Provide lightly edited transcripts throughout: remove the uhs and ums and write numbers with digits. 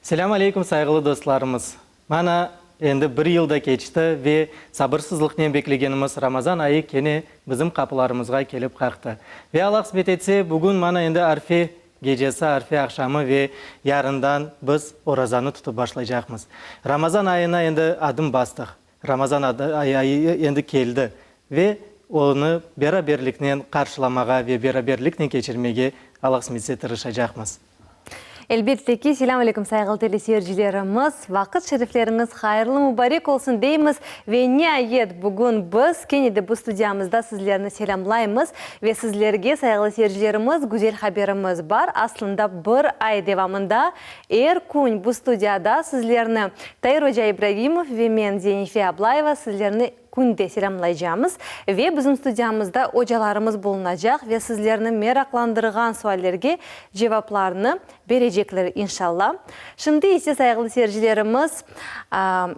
Selâm aleyküm, sayğılı dostlarımız! Mana, endi bir yıl da keçti ve sabırsızlıqnen beklegenimiz Ramazan ayı kene bizim qapılarımızğa kelip qaqtı. Ve Alla qısmet etse, bugün mana endi arfe gecesi, arfe aqşamı ve yarından biz orazanı tutıp başlaycaqmız. Ramazan ayına endi adım bastıq. Ramazan ayı endi keldi ve onı beraberliknen qarşılamağa ve beraberliknen keçirmege, Alla qısmet etse, tırışacaqmız. Elbette ki, selâm aleyküm, sayğılı teleseyircilerimiz! Vaqıt şerifleriñiz hayırlı, mubarek olsun deymiz ve niayet bugün biz kene de bu studiyamızda sizlerni selâmlaymız ve sizlerge, sayğılı seyircilerimiz, güzel haberimiz bar. Aslında bir ay devamında er kün bu studiyada sizlerni Tair oca İbragimov ve men, Zenife Ablayeva, sizlerni Künde selâmlaycamız ve bizim studiyamızda ocalarımız bulunacaq ve sizlerni meraqlandırğan suallerge cevaplarnı berecekler, inşalla. Şimdi ise, sayğılı seyircilerimiz,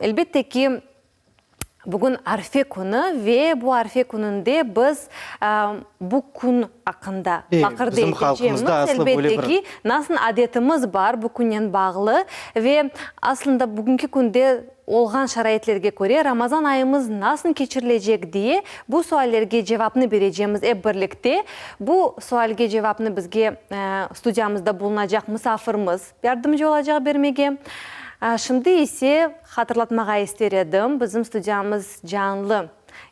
elbette ki, bugün Arfe künü ve bu Arfe kününde biz bu kün aqqında laqırdı Bizim halqımızda etecemiz, aslı böyle elbette bir. ki, nasıl adetimiz bar bu künnen bağlı ve aslında bugünki künde Olğan şaraitlerge köre Ramazan ayımız nasıl keçirilecek diye bu suallerge cevapnı berecemiz ep birlikte. Bu sualge cevapnı bizge studiyamızda bulunacaq musafirimiz yardımcı olacaq bermege. Şimdi ise hatırlatmağa ister edim, bizim studiyamız canlı.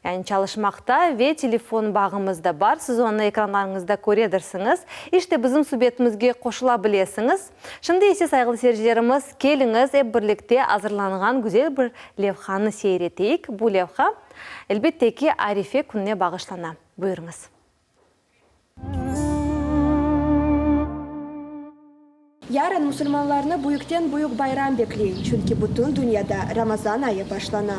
Yani çalışmaqta ve telefon bağımız da bar, siz onı ekranlarıñızda köredirsiñiz. İşte, bizim subetimizge qoşula bilesiñiz. Şimdi ise, sayğılı seyircilerimiz, keliñiz, ep birlikte azırlanğan güzel bir levhanı seyir eteyik. Bu levha, elbette ki, Arife kününe bağışlana. Buyurıñız. Yarın musulmanlarnı büyükten-büyük bayram bekley, çünki bütün dünyada Ramazan ayı başlana.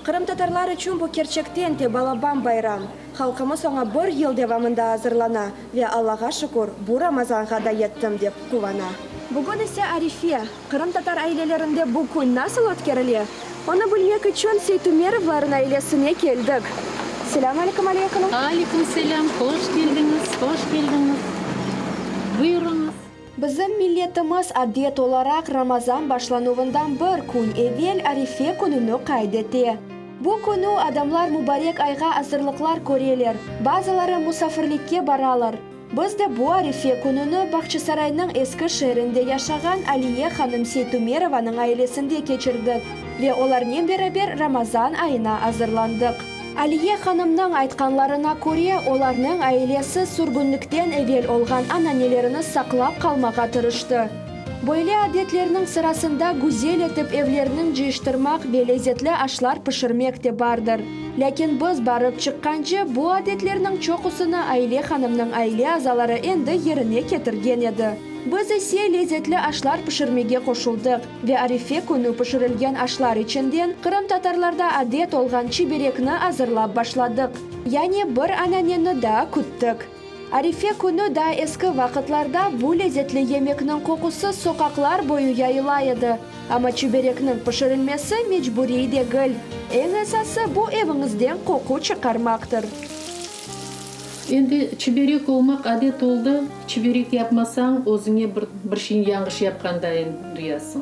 Qırımtatarlar içün bu kerçekten te balaban bayram. Halqımız oña bir yıl devamında azırlana ve Allağa şükür, bu Ramazanğa da yettim dep quvana. Bugün ise Arife. Qırımtatar ailelerinde bu kün nasıl ötkerile? Onı bilmek içün Seytumerovlarnıñ ailesine keldik. Selâm aleyküm, Aliye hanım. Aleyküm selâm, hoş keldiñiz, hoş keldiñiz. Buyurıñız. Bizim milletimiz adet olaraq Ramazan başlanuvından bir kün evel Arife kününi qayd ete. Bu künü adamlar mubarek ayğa azırlıqlar köreler, bazıları musafirlikke baralar. Biz de bu arife kününi Bağçasaraynıñ eski şeerinde yaşağan Aliye hanım Seytumerovanıñ ailesinde keçirdik ve olarnen beraber Ramazan ayına azırlandıq. Aliye hanımnıñ aytqanlarına köre, olarnıñ ailesi sürgünlikten evel olğan ananelerini saqlap qalmağa tırıştı. Böyle adetlerniñ sırasında güzel etip evlerniñ cıyıştırmaq ve lezetli aşlar pişirmek de bardır. Lâkin biz barıp çıqqance, bu adetlerniñ çoqusını Aile hanımnıñ aile azaları endi yerine ketirgen edi. Biz ise lezetli aşlar pişirmege qoşuldıq ve arife künü pişirilgen aşlar içinden qırımtatarlarda adet olğan çiberekni azırlap başladıq. Yani bir ananeni daa küttik. Arife künü daa eski vaqıtlarda bu lezetli yemekniñ qoqusı soqaqlar boyu yayıla edi. Amma çiberekniñ pişirilmesi mecburiy degil. Eñ esası bu eviñizden qoqu çıqarmaqtır. Endi çiberek olmaq adet oldı. Çiberek yapmasañ, özüñe bir bir şeyni yañlış yapqandayın duyasıñ.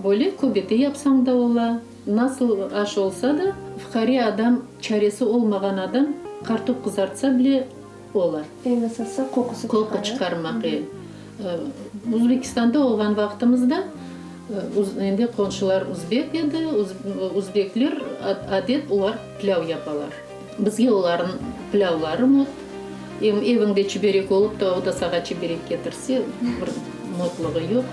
Böyle köbete yapsañ da ola. Nasıl aş olsa da, fuqare adam, çaresi olmağan adam qartop qızartsa bile ola. Eñ esası qoqusı çıqar. Qoqu çıqarmaq, e. Uzbekistanda olğan vaqtımızda, endi qonşular uzbek edi, uzbekler adet olar pilâv yapalar. Bizge olarnıñ pilâvları mot. Em eviñde çiberek olıp da, o da sağa çiberek ketirse, bir motluğı yoq.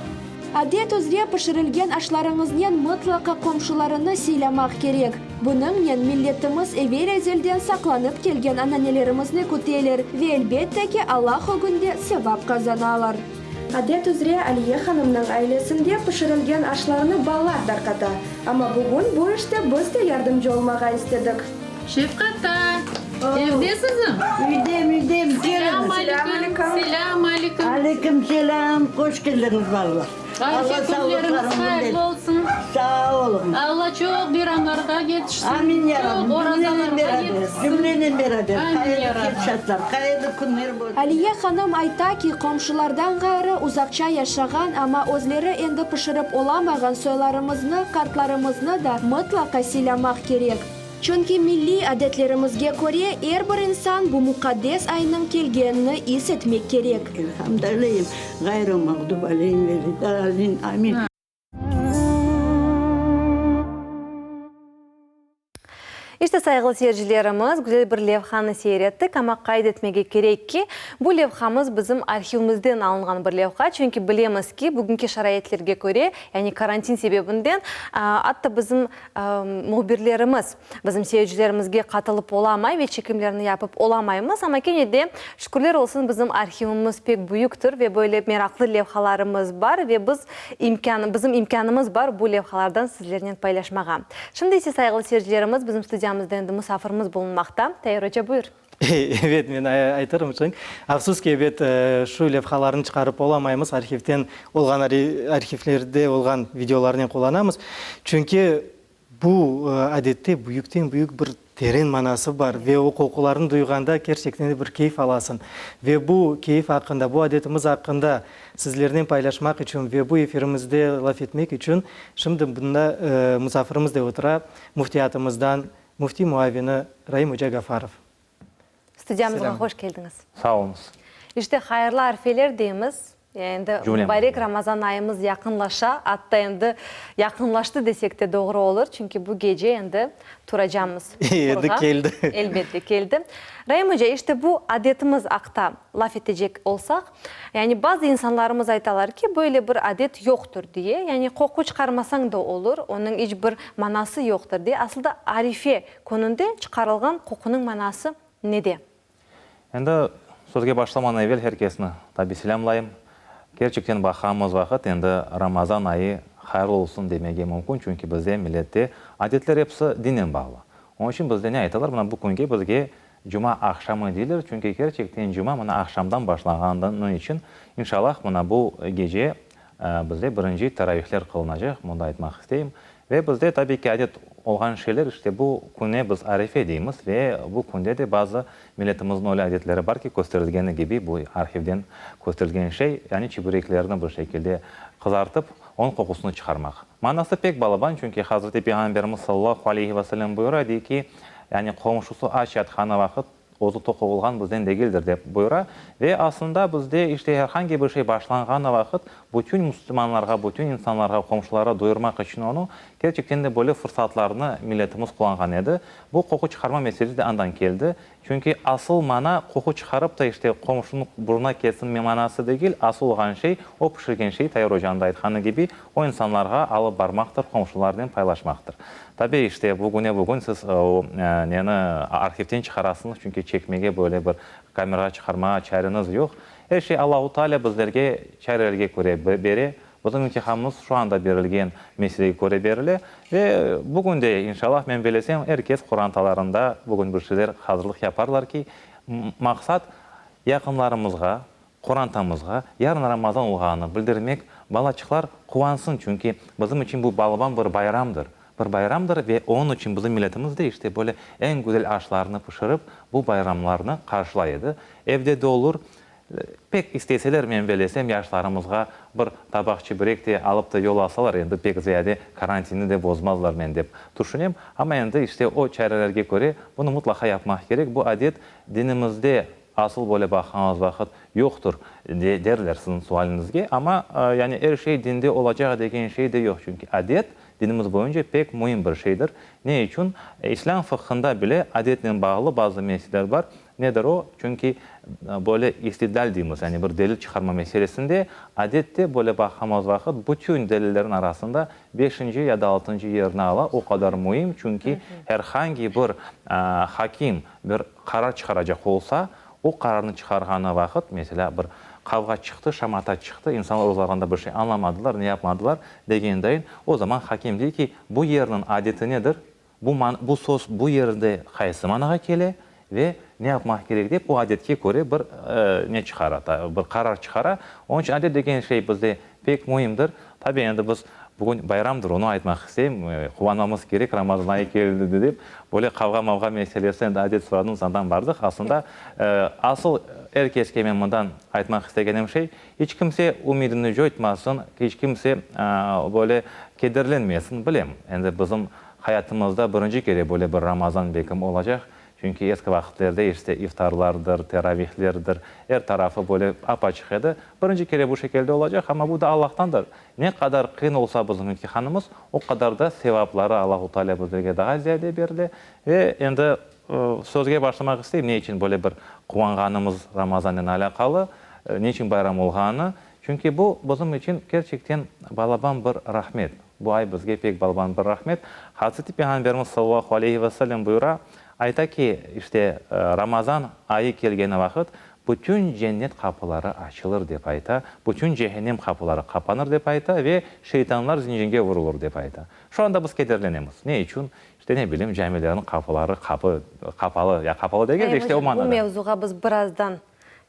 Adet üzre pişirilgen aşlarıñıznen mıtlaqa qomşularıñnı sıylamaq kerek. Bunıñnen milletimiz evel-ezelden saqlanıp kelgen ananelerimizni küteler ve elbette ki, Allah ögünde sevap qazanalar. Adet üzre Aliye hanımnıñ ailesinde pişirilgen aşlarnı balalar darqata. Amma bugün bu işte biz de yardımcı olmağa istedik. Şefqat ta, evdesizmi? Üydem, üydem, keliñiz. Selâm aleyküm, selâm aleyküm. Aleyküm selâm, hoş keldiñiz balalar. Arife Allah künleriñiz sağlıqlarıñnı hayırlı bersin. olsun. Sağ oluñ. Alla çoq bayramlarğa yetişsin. Amin ya Çoq Rabbim. Cümlenen orazalarğa beraber. yetişsin. Cümlenen beraber. Amin ya Hayırlı Rabbim. ketişatlar, hayırlı künler bolsun. Aliye hanım ayta ki, qomşulardan ğayrı uzaqça yaşağan, amma özleri endi pişirip olamağan soylarımıznı, qartlarımıznı da mıtlaqa sıylamaq kerek. Çünki milliy adetlerimizge köre, er bir insan bu muqaddes aynıñ kelgenini is etmek kerek. Elhamd aleyhim, ğayrı mağdub aleyhim veled-dallin, amin. İşte, sayğılı seyircilerimiz, güzel bir levhanı seyir ettik, amma qayd etmege kerek ki, bu levhamız bizim arhivimizden alınğan bir levha, çünki bilemiz ki, bugünki şaraitlerge köre, yani karantin sebebinden, atta bizim mühbirlerimiz bizim seyircilerimizge qatılıp olamay ve çekimlerni yapıp olamaymız, amma kene de, şükürler olsun, bizim arhivimiz pek büyüktir ve böyle meraqlı levhalarımız bar ve biz imkân, bizim imkânımız bar bu levhalardan sizlernen paylaşmağa. Şimdi ise, sayğılı seyircilerimiz, bizim studiyamızda endi musafirimiz bulunmaqta. Tair oca, buyur. Evet, men aytırım şıñ. Afsus ki, ebet, şu levhalarnı çıqarıp olamaymız, arhivten olğan, arhivlerde olğan videolarnen qullanamız. Çünki bu adette büyükten-büyük bir teren manası bar ve o qoqularnı duyğanda kerçekten de bir keyf alasıñ. Ve bu keyif aqqında, bu adetimiz aqqında sizlernen paylaşmaq içün ve bu efirimizde laf etmek içün şimdi bunda musafirimiz de otura, müftiyatımızdan müftiy muavini Raim oca Gafarov. Studiyamızğa hoş keldiñiz. Sağ oluñız. İşte, hayırlı arfeler deymiz. Endi mubarek Ramazan ayımız yaqınlaşa, atta endi yaqınlaştı desek de doğru olur, çünki bu gece endi turacamız Endi keldi. Elbette, keldi. Raim oca, işte bu adetimiz aqta laf etecek olsaq, yani bazı insanlarımız aytalar ki, böyle bir adet yoqtır diye, yani qoqu çıqarmasañ da olur, onıñ iç bir manası yoqtır diye. Asılda arife kününde çıqarılğan qoqunıñ manası nede? Endi sözge başlamadan evel her kesni tabi selâmlayım. Kerçekten baqamız vaqıt endi Ramazan ayı hayırlı olsun demege mümkün, çünki bizde millette adetler episi dinnen bağlı. Onıñ içün bizde ne aytalar, mına bu künge bizge cuma aqşamı deyler, çünki kerçekten cuma mına aqşamdan başlanğanı içün inşallah mına bu gece bizde birinci teravihler qılınacaq, bunı da aytmaq isteyim. Ve bizde, tabiy ki, adet olğan şeyler, işte bu künne biz Arefe deymiz ve bu künde de bazı milletimizniñ öyle adetleri bar ki, kösterilgeni kibi, bu arhivden kösterilgen şey, yani çibereklerni bir şekilde qızartıp, onıñ qoqusını çıqarmaq. Manası pek balaban, çünki Hazreti Peyğamberimiz sallallahu aleyhi ve sellem buyura, dey ki, yani qomşusı aç yatqanı vaqıt, Özü toq olğan bizden degildir, dep buyura. Ve aslında bizde işte er hangi bir şey başlanğanı vaqıt bütün müslümanlarğa, bütün insanlarğa, qomşulara duyurmaq içün onı, kerçekten de böyle fırsatlarnı milletimiz qullanğan edi. Bu qoqu çıqarma meselesi de andan keldi. Çünki asıl mana qoqu çıqarıp da işte qomşunıñ burnuna ketsin manası degil, asıl olğan şey, o pişirgen şey, Tair ocanıñ da aytqanı kibi, o insanlarğa alıp barmaqtır, qomşularnen paylaşmaqtır. Tabiy, işte, bugüne bugün siz o neni arhivten çıqarasıñız, çünki çekmege böyle bir kamerağa çıqarmağa çareñiz yoq. Er şey Allahu Teala bizlerge çarelerge köre bere. Bizim imtihanımız şu anda berilgen meselege köre berile. Ve bugün de, inşallah, men belesem, er kes qorantalarında bugün bir şeyler hazırlıq yaparlar ki, maqsat yaqınlarımızğa, Qorantamızğa yarın Ramazan olğanını bildirmek, balaçıqlar quvansın, çünki bizim içün bu balaban bir bayramdır, bir bayramdır ve onıñ içün bizim milletimiz de işte böyle eñ güzel aşlarnı pişirip, bu bayramlarnı qarşılay edi. Evde de olur, pek isteseler, men belesem, yaşlarımızğa bir tabaq çiberek de alıp da yollasalar, endi pek ziyade karantinni de bozmazlar men dep tüşünem. Amma endi işte o çarelerge köre bunı mutlaqa yapmaq kerek. Bu adet dinimizde Asıl böyle baqañız vaqıt yoqtır, derler siziñ sualiñizge, amma yani er şey dinde olacaq degen şey de yoq, çünki adet dinimiz boyunca pek müim bir şeydir. Ne içün? İslâm fıqhında bile adetnen bağlı bazı meseleler bar. Nedir o? Çünki böyle istidlâl deymiz, yani bir delil çıqarma meselesinde adet de böyle baqamız vaqıt bütün delillerniñ arasında beşinci ya da altıncı yerni ala, o qadar müim, çünki er hangi bir hakim, Bir qarar çıqaracaq olsa, o qararnı çıqarğanı vaqıt, meselâ, bir qavğa çıqtı, şamata çıqtı, insanlar özlarında bir şey añlamadılar, ne yapmadılar, degendayın, o zaman hakim dey ki, bu yerniñ adeti nedir, bu bu söz bu yerde qaysı manağa kele ve ne yapmaq kerek dep, o adetke köre bir ne çıqara, bir qarar çıqara. Onıñ içün adet degen şey bizde pek müimdir. Tabi, endi biz bugün bayramdır, onı aytmaq isteyim, quvanmamız kerek, Ramazan ayı keldi dep, böyle qavğa-mavğa meselesi, endi adet soradıñız, andan bardıq. Aslında, asıl er keske men mından aytmaq istegenim şey, iç kimse ümidini coytmasın, iç kimse böyle kederlenmesin. Bilem, endi bizim hayatımızda birinci kere böyle bir Ramazan belkim olacaq, Çünki eski vaqıtlerde işte iftarlardır, teravihlerdir, er tarafı böyle ap-açıq edi. Birinci kere bu şekilde olacaq, amma bu da Allahtandır. Ne qadar qıyın olsa bizim imtihanımız, o qadar da sevapları Allahu Teala bizlerge daa ziyade berile. Ve endi sözge başlamaq isteyim, ne içün böyle bir quvanğanımız Ramazannen alâqalı, ne içün bayram olğanı. Çünki bu bizim içün kerçekten balaban bir rahmet. Bu ay bizge pek balaban bir rahmet. Hazreti Peyğamberimiz sallallahu aleyhi ve sellem buyura, ayta ki, işte, Ramazan ayı kelgeni vaqıt bütün cennet qapıları açılır, dep ayta, bütün cehennem qapıları qapanır, dep ayta, ve şeytanlar zincirge vurulır, dep ayta. Şu anda biz kederlenemiz. Ne içün? İşte, ne bileyim, camilerniñ qapıları qapı, qapalı, ya qapalı degil de, işte, o manada. Bu mevzuğa biz birazdan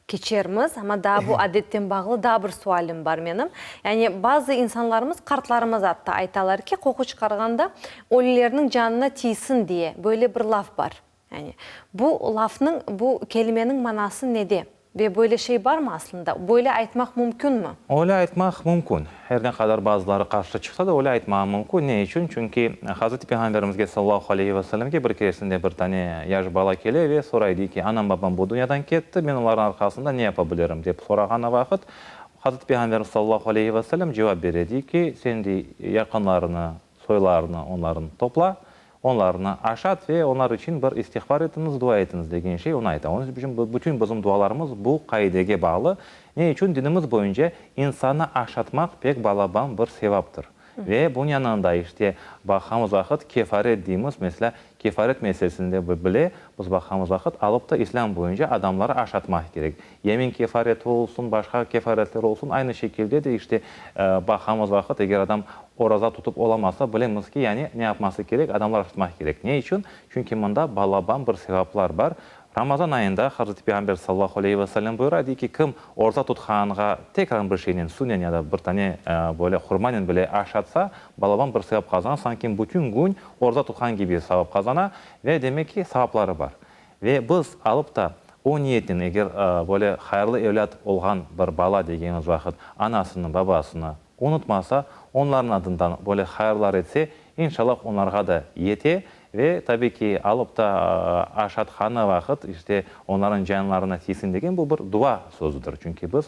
Keçermiz, amma daa bu adetten bağlı daa bir sualim bar menim. Yani bazı insanlarımız, qartlarımız atta aytalar ki, qoqu çıqarğanda ölülerniñ canına tiysin diye böyle bir laf bar. Yani bu lafnıñ, bu kelimeniñ manası nede? Ve böyle şey barmı aslında? Böyle aytmaq mümkünmi? Öyle aytmaq mümkün. Her ne qadar bazıları qarşı çıqsa da, öyle aytmağa mümkün. Ne içün? Çünki Hazreti Peyğamberimizge, sallallahu aleyhi ve sellemge, bir keresinde bir tane yaş bala kele ve soray, dey ki, anam-babam bu dünyadan ketti, men olarnıñ arqasında ne yapa bilirim? dep sorağanı vaqıt, Hazreti Peyğamberimiz, sallallahu aleyhi ve sellem, cevap bere, dey ki, sen, dey, yaqınlarını, soylarını, onlarnı topla, Onlarnı aşat ve onlar içün bir istiğfar etiñiz, dua etiñiz degen şey onı ayta. Onıñ içün bütün bizim dualarımız bu qaidege bağlı. Ne içün? Dinimiz boyunca insannı aşatmaq pek balaban bir sevaptır. Ve bunıñ yanında işte baqamız vaqıt kefaret deymiz, meselâ, kefaret meselesinde bile biz baqamız vaqıt alıp da İslâm boyunca adamları aşatmaq kerek. Yemin kefareti olsun, başqa kefaretler olsun, aynı şekilde de işte baqamız vaqıt, eger adam oraza tutıp olamasa, bilemiz ki, yani ne yapması kerek, adamlar tutmaq kerek. Ne içün? Çünki mında balaban bir sevaplar bar. Ramazan ayında Hazreti Peyğamber sallallahu aleyhi ve sellem buyura, dey ki, kim oraza tutqanğa tekrar bir şeynen, sunen ya da bir tane böyle hurmanen bile aşatsa, balaban bir sevap qazana, sanki bütün kün oraza tutqan kibi sevap qazana ve demek ki, sevapları bar. Ve biz alıp da o niyetnen, eger böyle hayırlı evlât olğan bir bala degenimiz vaqıt anasını, babasını unutmasa, onlarnıñ adından böyle hayırlar etse, inşallah onlarğa da yete ve tabiy ki, alıp da aşatqanı vaqıt, işte, onlarnıñ canlarına tiysin degen bu bir dua sözüdir. Çünki biz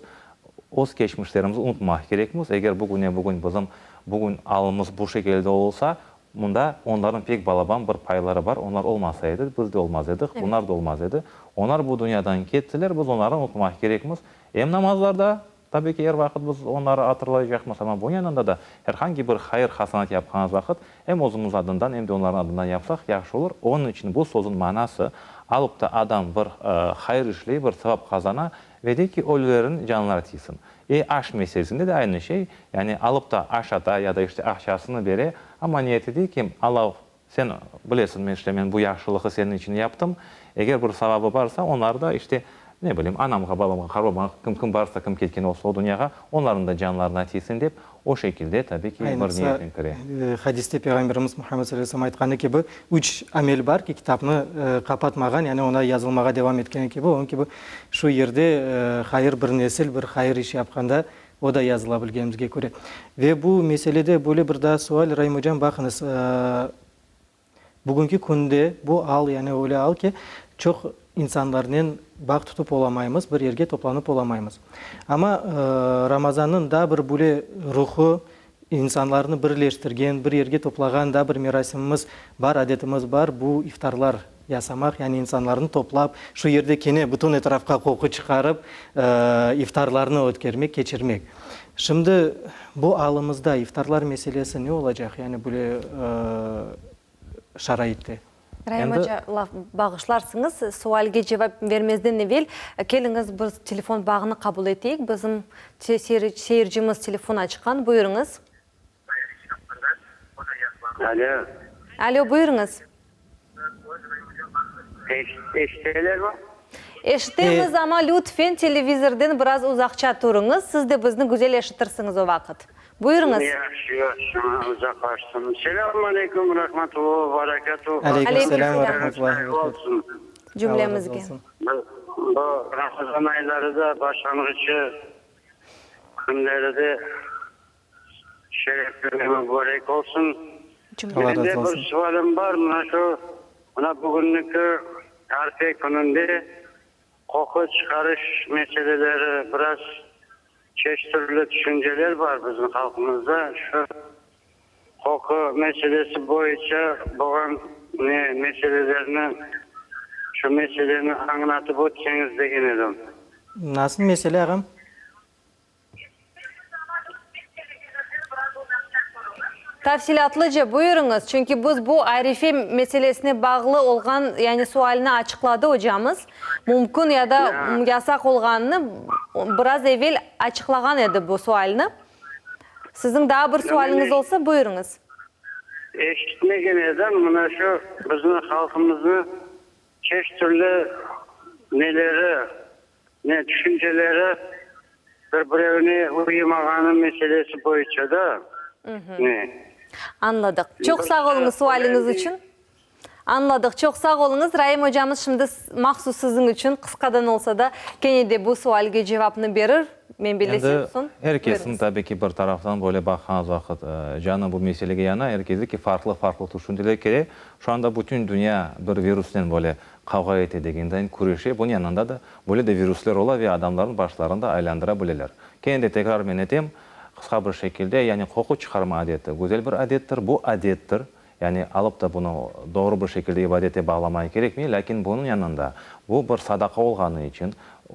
öz keçmişlerimizni unutmamaq kerekmiz. Eger bugüne-bugün bizim bugün alımız bu şekilde olsa, Mında onlarnıñ pek balaban bir payları bar, onlar olmasa edi, biz de olmaz edik, bunlar da olmaz edi. Onlar bu dünyadan kettiler, biz onlarnı unutmamaq kerekmiz. Em namazlarda, tabiy ki, er vaqıt biz onları atırlaycaqmız, amma bunıñ yanında da er hangi bir hayır-hasanat yapqanımız vaqıt, em özümiz adından, em de onlarnıñ adından yapsaq, yahşı olur. Onıñ içün bu sözüñ manası, alıp da adam bir hayır işley, bir sevap qazana ve dey ki, ölülerniñ canları tiysin. E, aş meselesinde de aynı şey, yani alıp da aş ata ya da işte aqçasını bere, amma niyeti dey ki, Alla, sen bilesiñ, men işte men bu yahşılıqı seniñ içün yaptım, eger bir savabı barsa, onları da işte, ne bileyim, anamğa, babamğa, qartbabamğa, kim kim barsa, kim ketken olsa o dünyağa, onlarnıñ da canlarına tiysin dep, o şekilde tabiy ki, bir Aynıqsa, niyetnen kire. hadiste Peyğamberimiz Muhammed salâlâhu aleyhi ve sellem aytqanı kibi, üç amel bar ki, kitapnı qapatmağan, yani ona yazılmağa devam etkeni kibi, onıñ kibi şu yerde hayır bir nesil bir hayır iş yapqanda, o da yazıla bilgenimizge köre. Ve bu meselede böyle bir daa sual, Raim ocam, baqıñız, Bugünki künde bu al, yani öyle al ki, çoq insanlarnen bağ tutıp olamaymız, bir yerge toplanıp olamaymız. Amma Ramazannıñ daa bir böyle ruhu, insanlarnı birleştirgen, bir yerge toplağan daa bir merasimimiz bar, adetimiz bar, bu iftarlar yasamaq, yani insanlarnı toplap, şu yerde kene bütün etrafqa qoqu çıqarıp, iftarlarnı ötkermek, keçirmek. Şimdi bu alımızda iftarlar meselesi ne olacaq, yani böyle şaraitte? Raim Endi. oca, laf bağışlarsıñız, sualge cevap vermezden evel, keliñiz biz telefon bağını qabul eteyik. Bizim seyircimiz telefon açqan. Buyurıñız. Alo. Alo, buyurıñız. Eşitelermi? Buyurıñız. Yahşı, yahşı, uzaqlaştım. Selâm aleyküm, rahmetullahi ve berekatuhu. Aleyküm selâm ve Aleyküm rahmetullahi ve berekatuhu. Cümlemizge. Bu Ramazan ayları da başlanğıçı künleri de şerefli ve mübarek olsun. Allah Mende razı olsun. bir sualim bar, mına şu, mına bugündeki Arife kününde qoqu çıqarış meseleleri biraz çeşit türlü tüşünceler bar bizim halqımızda. Şu qoqu meselesi boyunca bolğan ne meselelerni, şu meseleni añlatıp ötseñiz degen edim. Nasıl mesele, ağam? Tafsilâtlıca buyurıñız, çünki biz bu arife meselesine bağlı olğan, yani sualni açıqladı ocamız. Mümkün ya da yasaq olğanını biraz evel açıqlağan edi bu sualni. Siziñ daa bir sualiñiz olsa, buyurıñız. Eşitmegen edim, mına şu bizim halqımıznı çeşit türlü neleri, ne tüşünceleri bir-birevine uymağanı meselesi boyunca da, ne. Añladıq. Çoq sağ oluñız sualiñiz içün. Añladıq. Çoq sağ oluñız. Raim ocamız şimdi mahsus siziñ içün, qısqadan olsa da, kene de bu sualge cevapnı berir, men bellesem, Endi soñ er kesin, buyurıñız. tabi ki, bir taraftan böyle baqqanız vaqıt, canı bu meselege yana, er kesde ki farqlı-farqlı tüşünceler kele. Şu anda bütün dünya bir virusnen böyle qavğa ete degendayin küreşe, bunıñ yanında da böyle de virusler ola ve adamlarnıñ başlarını da aylandıra bileler. Kene de tekrar men etem, qısqa bir şekilde, yani qoqu çıqarma adeti güzel bir adettir, bu adettir, Yani alıp da bunı doğru bir şekilde ibadete bağlamaya kerekmey, lâkin bunıñ yanında bu bir sadaqa olğanı içün,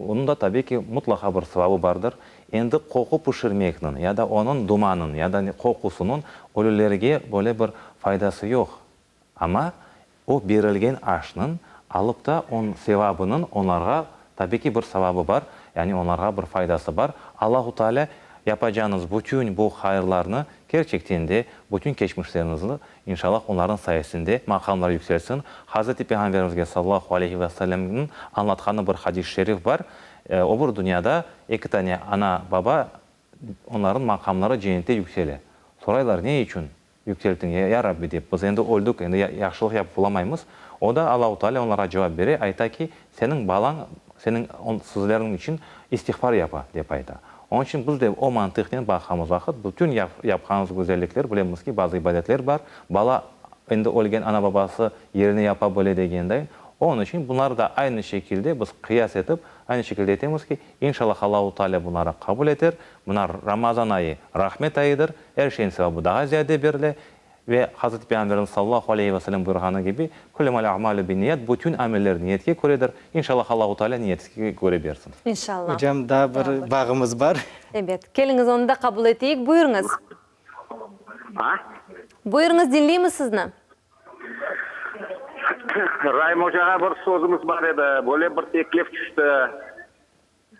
onıñ da tabiy ki mutlaqa bir sevabı bardır. Endi qoqu pişirmekniñ ya da onıñ dumanıñ ya da qoqusınıñ ölülerge böyle bir faydası yoq. Amma o berilgen aşnıñ alıp da on sevabınıñ onlarğa tabiy ki bir sevabı bar, yani onlarğa bir faydası bar. Allahu Teala yapacağıñız bütün bu hayırlarnı Kerçekten de, bütün keçmişleriñizni, inşallah, onlarnıñ sayesinde maqamlar yükselsin. Hazreti Peyğamberimizge, sallallahu aleyhi ve sellemniñ, añlatqanı bir hadis-i şerif bar, O bir dünyada eki tane ana, baba, onlarnıñ maqamları cennette yüksele. Soraylar, ne içün yükselttiñ, ya Rabbi, dep, biz endi öldük, endi yahşılıq yapıp olamaymız. O da, Allahu Teala onlarğa cevap bere, ayta ki, seniñ balañ, seniñ, sizlerniñ içün istiğfar yapa, dep ayta. Onıñ içün biz de o mantıqnen baqamız vaqıt, bütün yapqanımız güzellikler, bilemiz ki, bazı ibadetler bar, bala endi ölgen ana-babası yerine yapa bile degenday, onıñ içün bunları da aynı şekilde biz qıyas etip, aynı şekilde etemiz ki, inşallah Allahu Teala bunları qabul eter, mına Ramazan ayı rahmet ayıdır, er şeyniñ sevabı daa ziyade berile, Ve Hazreti Peyğamberimiz sallallahu aleyhi ve sellem buyurğanı kibi, Kullemal a'malu binniyat, bütün ameller niyetke köredir. İnşallah Allahu Teala niyetke köre bersin. İnşallah. Ocam, daa bir bağımız bar. Ebet. Keliñiz, onı da qabul eteyik. Buyurıñız. A? Buyurıñız, diñleymiz sizni. Raim ocağa bir sözümiz bar edi. Böyle bir teklif tüşti.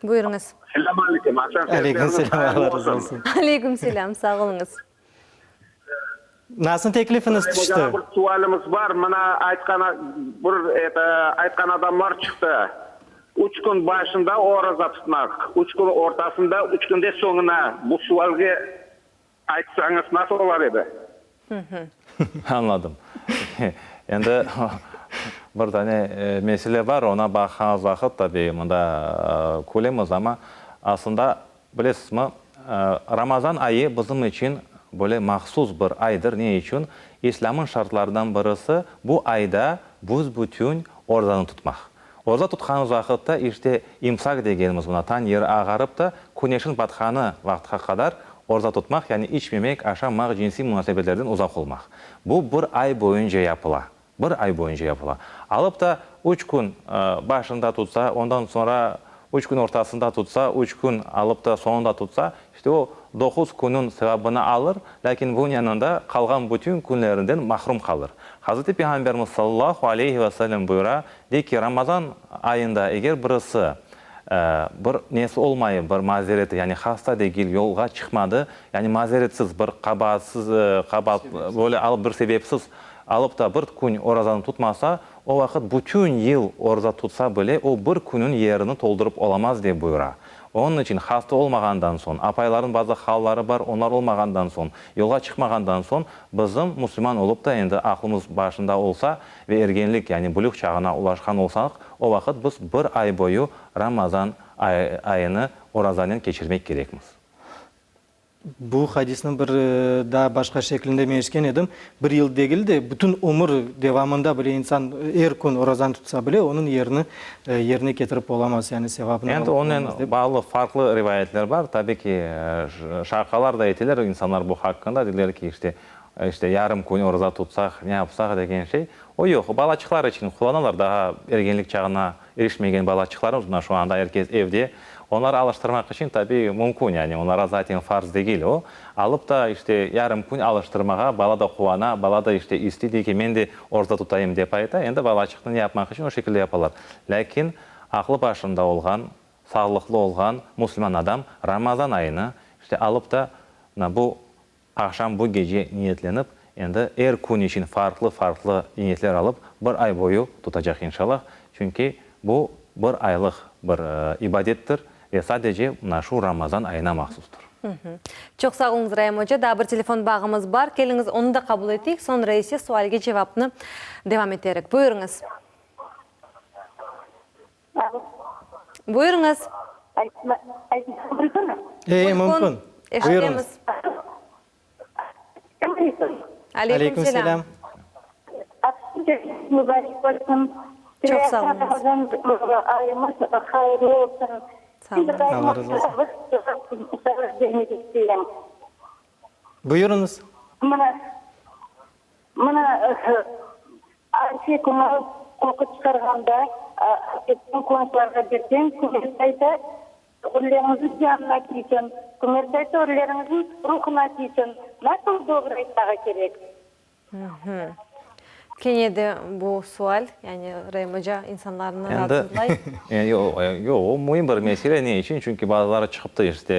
Buyurıñız. Selâm aleyküm, aqşam Aleyküm şerifleriñiz selâm, hayırlı Allah razı olsun. olsun. Aleyküm selâm, sağ oluñız. Nasıl teklifiñiz tüşti? Ocağa bir sualimiz bar, mına aytqan bir eto aytqan adamlar çıqtı. Üç kün başında oraza tutmaq, üç kün ortasında, üç kün de soñuna. Bu sualge aytsañız nasıl olar edi? Añladım. Endi bir dane mesele bar, ona baqğanımız vaqıt, tabiy, mında külemiz, amma aslında, bilesizmi, Ramazan ayı bizim içün böyle mahsus bir aydır. Ne içün? İslâmnıñ şartlarından birisi, bu ayda büs-bütün orazanı tutmaq. Oraza tutqanımız vaqıtta, işte, imsak degenimiz, mına, tañ yeri ağarıp da, küneşniñ batqanı vaqıtqa qadar oraza tutmaq, yani içmemek, aşamaq, cinsiy munasebetlerden uzaq olmaq. Bu bir ay boyunca yapıla. Bir ay boyunca yapıla. Alıp da üç kün başında tutsa, ondan soñra üç kün ortasında tutsa, üç kün alıp da soñunda tutsa, işte o doquz künniñ sevabını alır, lâkin bunıñ yanında qalğan bütün künlerinden mahrum qalır. Hazreti Peyğamberimiz sallallahu aleyhi ve sellem buyura, dey ki, Ramazan ayında eger birisi bir nesi olmayıp, bir mazereti, yani hasta degil, yolğa çıqmadı, yani mazeretsiz, bir qabaatsız, qabaat, böyle alıp bir sebepsiz alıp da bir kün orazanı tutmasa, o vaqıt bütün yıl oraza tutsa bile, o bir künüñ yerini toldurıp olamaz, dep buyura. Onıñ içün hasta olmağandan soñ, apaylarnıñ bazı halları bar, onlar olmağandan soñ, yolğa çıqmağandan soñ, bizim musulman olıp da endi aqlımız başında olsa ve ergenlik, yani bülüg çağına ulaşqan olsaq, o vaqıt biz bir ay boyu Ramazan ayını orazanen keçirmek kerekmiz. Bu hadisniñ bir daa başqa şeklinde men eşitken edim, bir yıl degil de, bütün ömür devamında bile insan er kün orazanı tutsa bile, onıñ yerini yerine ketirip olamaz, yani sevabını Endi alıp onen olamaz dep. bağlı farqlı rivayetler bar. Tabi ki, şaqalar da eteler insanlar bu haqqında, deyler ki, işte, işte yarım kün oraza tutsaq, ne yapsaq degen şey. O yoq, balaçıqlar içün qullanalar, daa ergenlik çağına İrişmegen balaçıqlarımız mına şu anda er kes evde. Onları alıştırmaq içün tabiy mümkün, yani onlara zaten farz degil o. Alıp da işte yarım kün alıştırmağa, bala da quvana, bala da işte istey, dey ki, men de orza tutayım dep ayta. Endi balaçıqnı ne yapmaq içün o şekilde yapalar. Lâkin aqlı başında olğan, sağlıqlı olğan musulman adam Ramazan ayını işte alıp da mına bu Aqşam bu gece niyetlenip, endi er kün içün farqlı-farqlı niyetler alıp, bir ay boyu tutacaq inşallah. Çünki bu bir aylıq bir ibadettir ve sadece mına şu Ramazan ayına mahsustır. Çoq sağ oluñız, Raim oca. Daa bir telefon bağımız bar. Keliñiz, onı da qabul eteyik, soñra ise sualge cevapnı devam eterik. Buyurıñız. Buyurıñız. E, mümkün. Eşitemiz. Aleyküm selâm. Çoq sağ oluñız. Sağ oluñız. Allah razı olsun. Buyurıñız. Mına, Arife künü qoqu çıqarğanda, etni qoñşularğa berseñ, kömürci ayta, Ölüleriñizniñ canına tiysin, kömürci ayta, Ölüleriñizniñ ruhuna tiysin. Nasıl doğru aytmağa kerek? Kene de bu sual, yani Raim oca, insanlarnı raatsızlay. Endi, yoq, o müim bir mesele. Ne içün? Çünki bazıları çıqıp da, işte,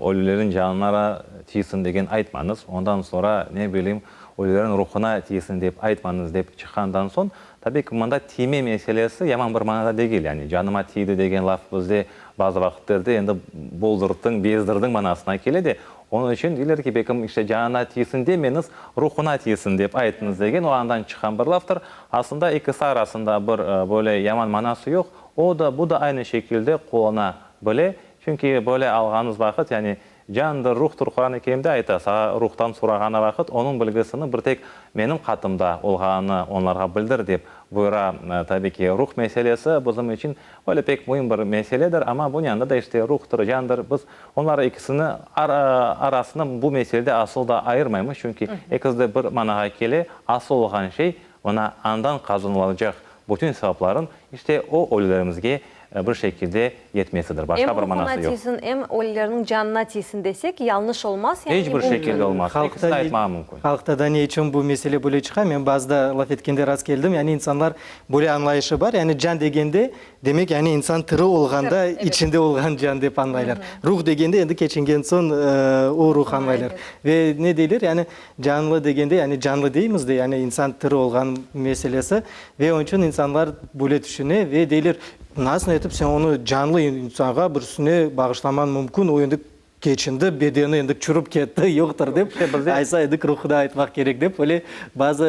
ölülerniñ canına tiysin degen aytmañız. Ondan soñra, ne bileyim, Ölülerniñ ruhuna tiysin dep aytmañız dep çıqqandan soñ, tabiy ki, mında tiyme meselesi yaman bir manada degil, yani canıma tiydi degen laf bizde bazı vaqıtlarda endi boldurttıñ, bezdirdiñ manasına kele de, onıñ içün deyler ki, bekim işte canına tiysin demeñiz, ruhuna tiysin dep aytıñız degen, o andan çıqqan bir laftır. Aslında ekisi arasında bir böyle yaman manası yoq, o da, bu da aynı şekilde qullana bile, çünki böyle alğanıñız vaqıt, yani Candır, ruhtır, Quran-ı Kerimde ayta, saña ruhtan sorağanı vaqıt, onıñ bilgisini bir tek Menim qatımda olğanını onlarğa bildir, dep buyura. Tabi ki, ruh meselesi bizim içün öyle pek müim bir meseledir, amma bunıñ yanında da işte ruhtır, candır, biz onları ekisini arasını bu meselede asıl da ayırmaymız, çünki ekisi de bir manağa kele, asıl olğan şey, mına andan qazanılacaq bütün sevapların işte o ölülerimizge bir şekilde yetmesidir. Başqa Em bir manası ruhuna yoq. tiysin, em ölülerniñ canına tiysin desek, yalnış olmaz, yani İç bir mümkün. şekilde olmaz. Halqta Ekisini aytmağa mümkün. Halqta da ne içün bu mesele böyle çıqa, men bazıda laf etkende rast keldim, yani insanlar böyle añlayışı bar, yani can degende, demek, yani insan tiri olğanda Tiri, evet. içinde olğan can dep añlaylar. Ruh degende endi keçingen soñ o ruh añlaylar. Evet. Ve ne deyler, yani Canlı degende, yani canlı deymiz de, yani insan tiri olğan meselesi. Ve onıñ içün insanlar böyle tüşüne ve deyler, nasıl etip sen onı canlı insanğa birisine bağışlamañ mümkün, o endi keçindi, bedeni endi çürüp ketti, yoqtır dep, aysa endi ruhuna aytmaq kerek dep, böyle bazı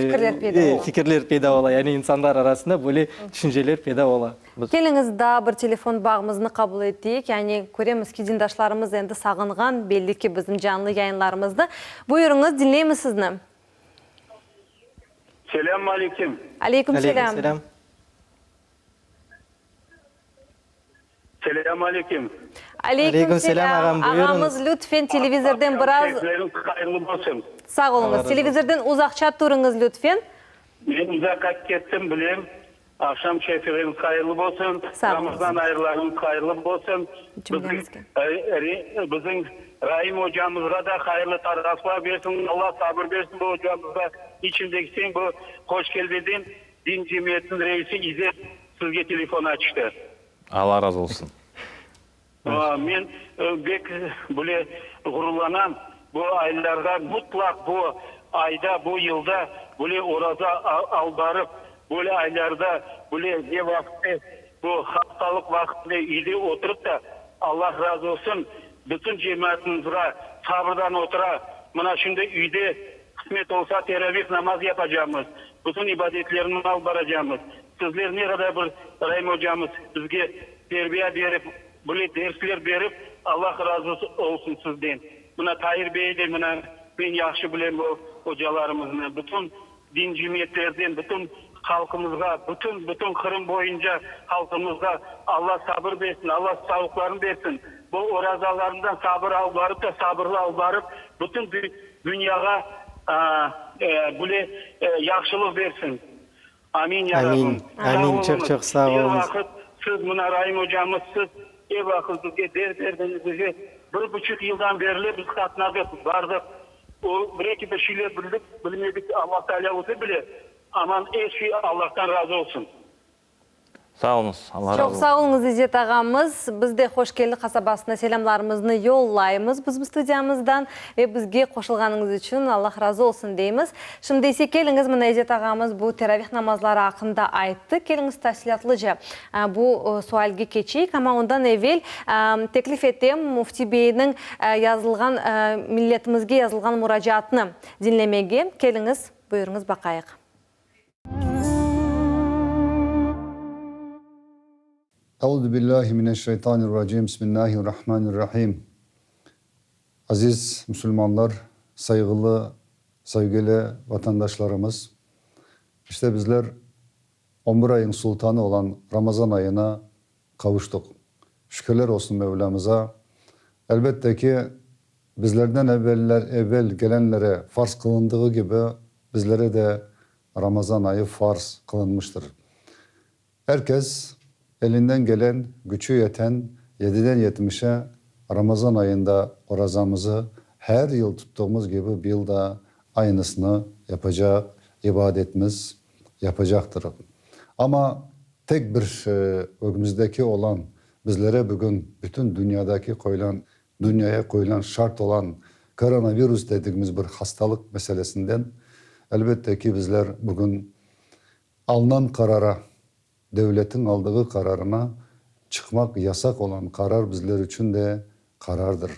Fikirler peyda ola. fikirler peyda ola. Yani insanlar arasında böyle tüşünceler peyda ola. Keliñiz, daa bir telefon bağımıznı qabul eteyik. Yani, köremiz ki, dindaşlarımız endi sağınğan, belli ki, bizim canlı yayınlarımıznı. Buyurıñız, diñleymiz sizni. Selâm aleyküm. Aleyküm Aleyküm selâm. selâm. Selâm aleyküm. Aleyküm Aleyküm selâm, selâm. ağam, buyurıñız. Ağamız, lütfen, televizorden biraz. Keyfleriñ hayırlı bolsun. Sağ Allah oluñız. razı olsun. Televizorden uzaqça turıñız, lütfen. Men uzaqqa kettim, bilem. Aqşam şerifleriñiz hayırlı bolsun, Sağ oluñız. Ramazan aylarıñız hayırlı bolsun. Cümlemizge. Bizim Raim ocamızğa da hayırlı taraflar bersin, Alla sabır bersin bu ocamızğa. İçindeki sen bu Hoşkelbeden din cemiyetiniñ reisi İzzet sizge telefon açtı. Alla razı olsun. Men bek bile ğururlanam, bu aylarğa mutlaq bu ayda, bu yılda bile oraza alıp barıp, böyle aylarda bile ne vaqıtte, bu hastalıq vaqtında üyde oturıp da. Allah razı olsun, bütün cemaatımızğa sabırdan otura, mına şimdi üyde qısmet olsa teravih namaz yapacamız, bütün ibadetlerni alıp baracamız. Sizler ne qadar bir Raim ocamız bizge terbiya berip, böyle dersler berip, Allah razı olsun sizden. Mına Tair bey de mına men yahşı bilem bu ocalarımıznı, bütün Din cemiyetlerden bütün halqımızğa, bütün, bütün Qırım boyunca halqımızğa Alla sabır bersin, Alla savlıqlarını bersin. Bu orazalarından sabır alıp barıp da, sabırlı alıp barıp, bütün dünyağa böyle yahşılıq bersin. Amin, ya Amin, Rabbim. Sağ amin, çoq oluñız. çoq sağ Er oluñız. vaqıt siz, mına Raim ocamız, siz er vaqıt bizge ders berdiñiz, bizge bir buçuq yıldan berli biz qatnadıq, bardıq. O, bir-eki bir şeyler bildik, bilmedik, Alla Taalâ özü bile. Aman, er şey Allahtan razı olsun. Sağ oluñız, Alla razı Çoq olsun. sağ oluñız, İzzet ağamız. Biz de Hoş Keldi qasabasına selâmlarımıznı yollaymız bizim studiyamızdan ve bizge qoşulğanıñız içün Allah razı olsun deymiz. Şimdi ise keliñiz, mına İzzet ağamız bu teravih namazları aqqında ayttı, keliñiz tafsilâtlıca bu sualge keçeyik. Amma ondan evel teklif etem Müfti beyniñ yazılğan, milletimizge yazılğan muracaatnı diñlemege. Keliñiz, buyurıñız, baqayıq. Euzu billahi mineşşeytanirracim. Bismillahirrahmanirrahim. Aziz musulmanlar, sayğılı, sevgili vatandaşlarımız! İşte bizler on bir ayıñ sultanı olan Ramazan ayına qavuştıq. Şükürler olsun Mevlamıza. Elbette ki, bizlerden evveller, evvel gelenlere farz qılındığı kibi, bizlere de Ramazan ayı farz qılınmıştır. Er kes elinden gelen, küçü yeten yediden yetmişe Ramazan ayında orazamızı her yıl tuttuğumuz kibi bu yıl da aynısını yapacaq, ibadetimiz yapacaqtırıq. Amma tek bir ögümüzdeki olan, bizlere bugün bütün dünyadaki qoyulan, dünyaya qoyulan şart olan koronavirus dedigimiz bir hastalıq meselesinden, elbette ki, bizler bugün Alınan qarara, devletiñ aldığı qararına çıqmaq yasaq olan qarar bizler içün de qarardır.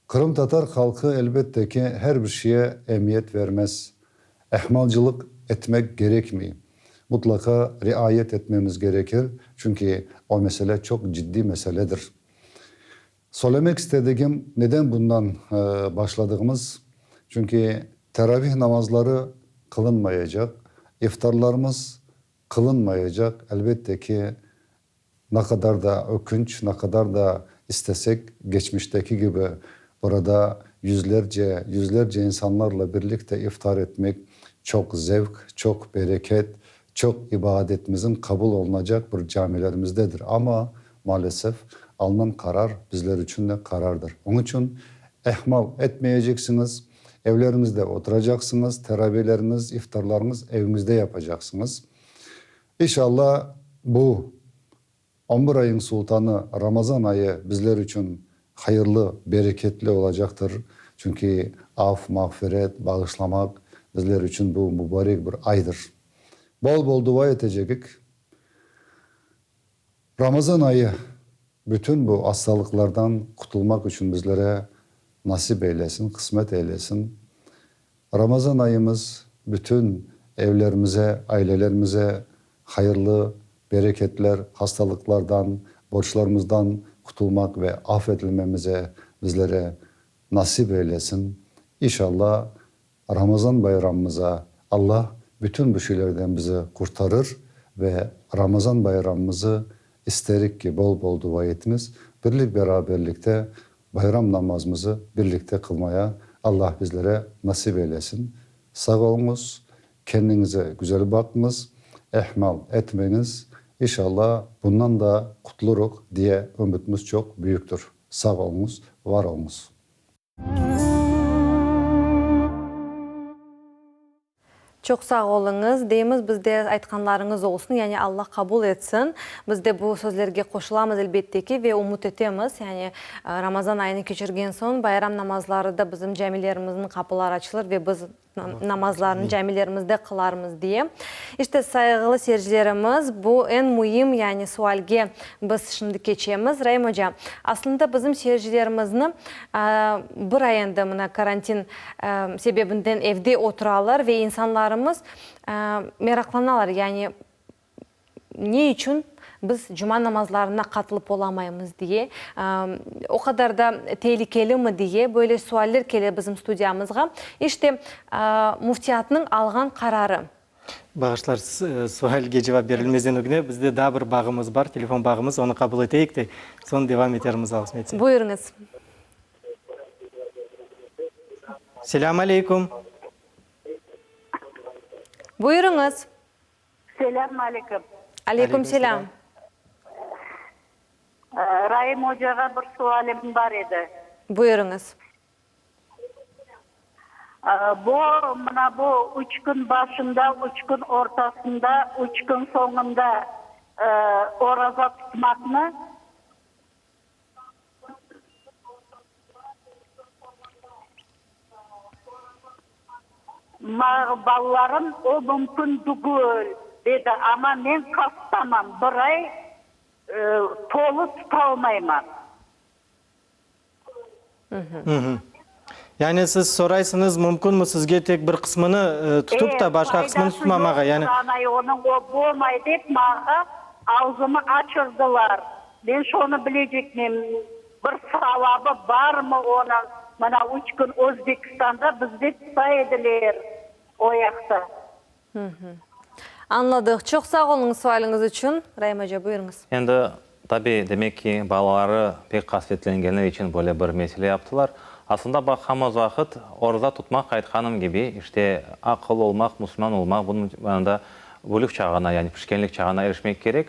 Qırımtatar halqı elbette ki her bir şeye emiyet vermez. Ehmalcılıq etmek gerekmey. Mutlaqa riayet etmemiz gerekir, çünki o mesele çoq ciddiy meseledir. Söylemek istedigim, neden bundan başladığımız, çünki teravih namazları qılınmayacaq, iftarlarımız qılınmayacaq, elbette ki, ne qadar da ökünç, ne qadar da istesek, geçmişteki kibi burada yüzlerce, yüzlerce insanlarla birlikte iftar etmek çoq zevk, çoq bereket, çoq ibadetimizin qabul olunacaq bir camilerimizdedir. Amma, maalesef, alınan qarar bizler içün de qarardır. Onıñ içün ehmal etmeyeceksiñiz, evleriñizde oturacaqsıñız, teraviyleriñiz, iftarlarıñız eviñizde yapacaqsıñız. İnşallah, bu on bir ayıñ sultanı Ramazan ayı bizler içün hayırlı, bereketli olacaqtır. Çünki af, mağfiret, bağışlamaq bizler içün bu mubarek bir aydır. Bol-bol dua etecegik. Ramazan ayı bütün bu hastalıqlardan qutulmaq içün bizlere nasip eylesin, qısmet eylesin. Ramazan ayımız bütün evlerimize, ailelerimize hayırlı bereketler, hastalıqlardan, borçlarımızdan qutulmaq ve af etilmemize bizlere nasip eylesin. İnşallah, Ramazan bayramımıza Allah bütün bu şeylerden bizi qurtarır ve Ramazan bayramımızı isterik ki, bol-bol dua etmiz, birlik-beraberlikte Bayram namazımızı birlikte qılmaya Allah bizlere nasip eylesin. Sağ oluñız, kendiñize güzel baqıñız, ehmal etmeñiz, inşallah bundan da qutulurıq diye ümütimiz çoq büyüktir. Sağ oluñız, var oluñız. Çoq sağ oluñız, deymiz biz de, aytqanlarıñız olsun, yani Alla qabul etsin. Biz de bu sözlerge qoşulamız, elbette ki, ve ümüt etemiz, yani Ramazan ayını keçirgen soñ bayram namazları da bizim camilerimizniñ qapıları açılır ve biz namazlarnı camilerimizde qılarmız diye. İşte, sayğılı seyircilerimiz, bu eñ müim, yani sualge biz şimdi keçemiz. Raim oca, aslında bizim seyircilerimizni bir ay endi mına karantin sebebinden evde oturalar ve insanlarımız meraqlanalar, yani ne içün biz cuma namazlarına qatılıp olamaymız diye, o qadar da tehlikelimi diye böyle sualler kele bizim studiyamızğa. İşte, Müftiyatnıñ alğan qararı. Bağışlar, sualge cevap berilmezden ögüne bizde daa bir bağımız bar, telefon bağımız, onı qabul eteyik de, soñ devam etermiz, Alla qısmet etse. Buyurıñız. Selâm aleyküm. Buyurıñız. Selâm aleyküm. Aleyküm selâm. Raim ocağa bir sualim bar edi. Buyurıñız. Bu, mına bu üç kün başında, üç kün ortasında, üç kün soñunda oraza tutmaqnı Maña balalarım o mümkün tügül, dedi, amma men hastamam, bir ay tolu tutalmayman. Yani siz soraysıñız, mümkünmi sizge tek bir qısmını tutıp da, başqa qısmını tutmamağa, yani. Faydası yoqtur, anay, onıñ, o bolmay dep maña ağzımı açırdılar. Men şonı bilecekmem, bir savabı barmı onıñ? Mına üç kün Özbekistanda bizde tuta ediler o yaqta. Añladıq. Çoq sağ oluñız sualiñiz içün. Raim oca, buyurıñız. Endi, tabi, demek ki, balaları pek qasvetlengeni içün böyle bir mesele yaptılar. Aslında baqqanımız vaqıt, oraza tutmaq, aytqanım kibi, işte, aqıllı olmaq, musulman olmaq, bunıñ yanında bülük çağına, yani pişkenlik çağına erişmek kerek.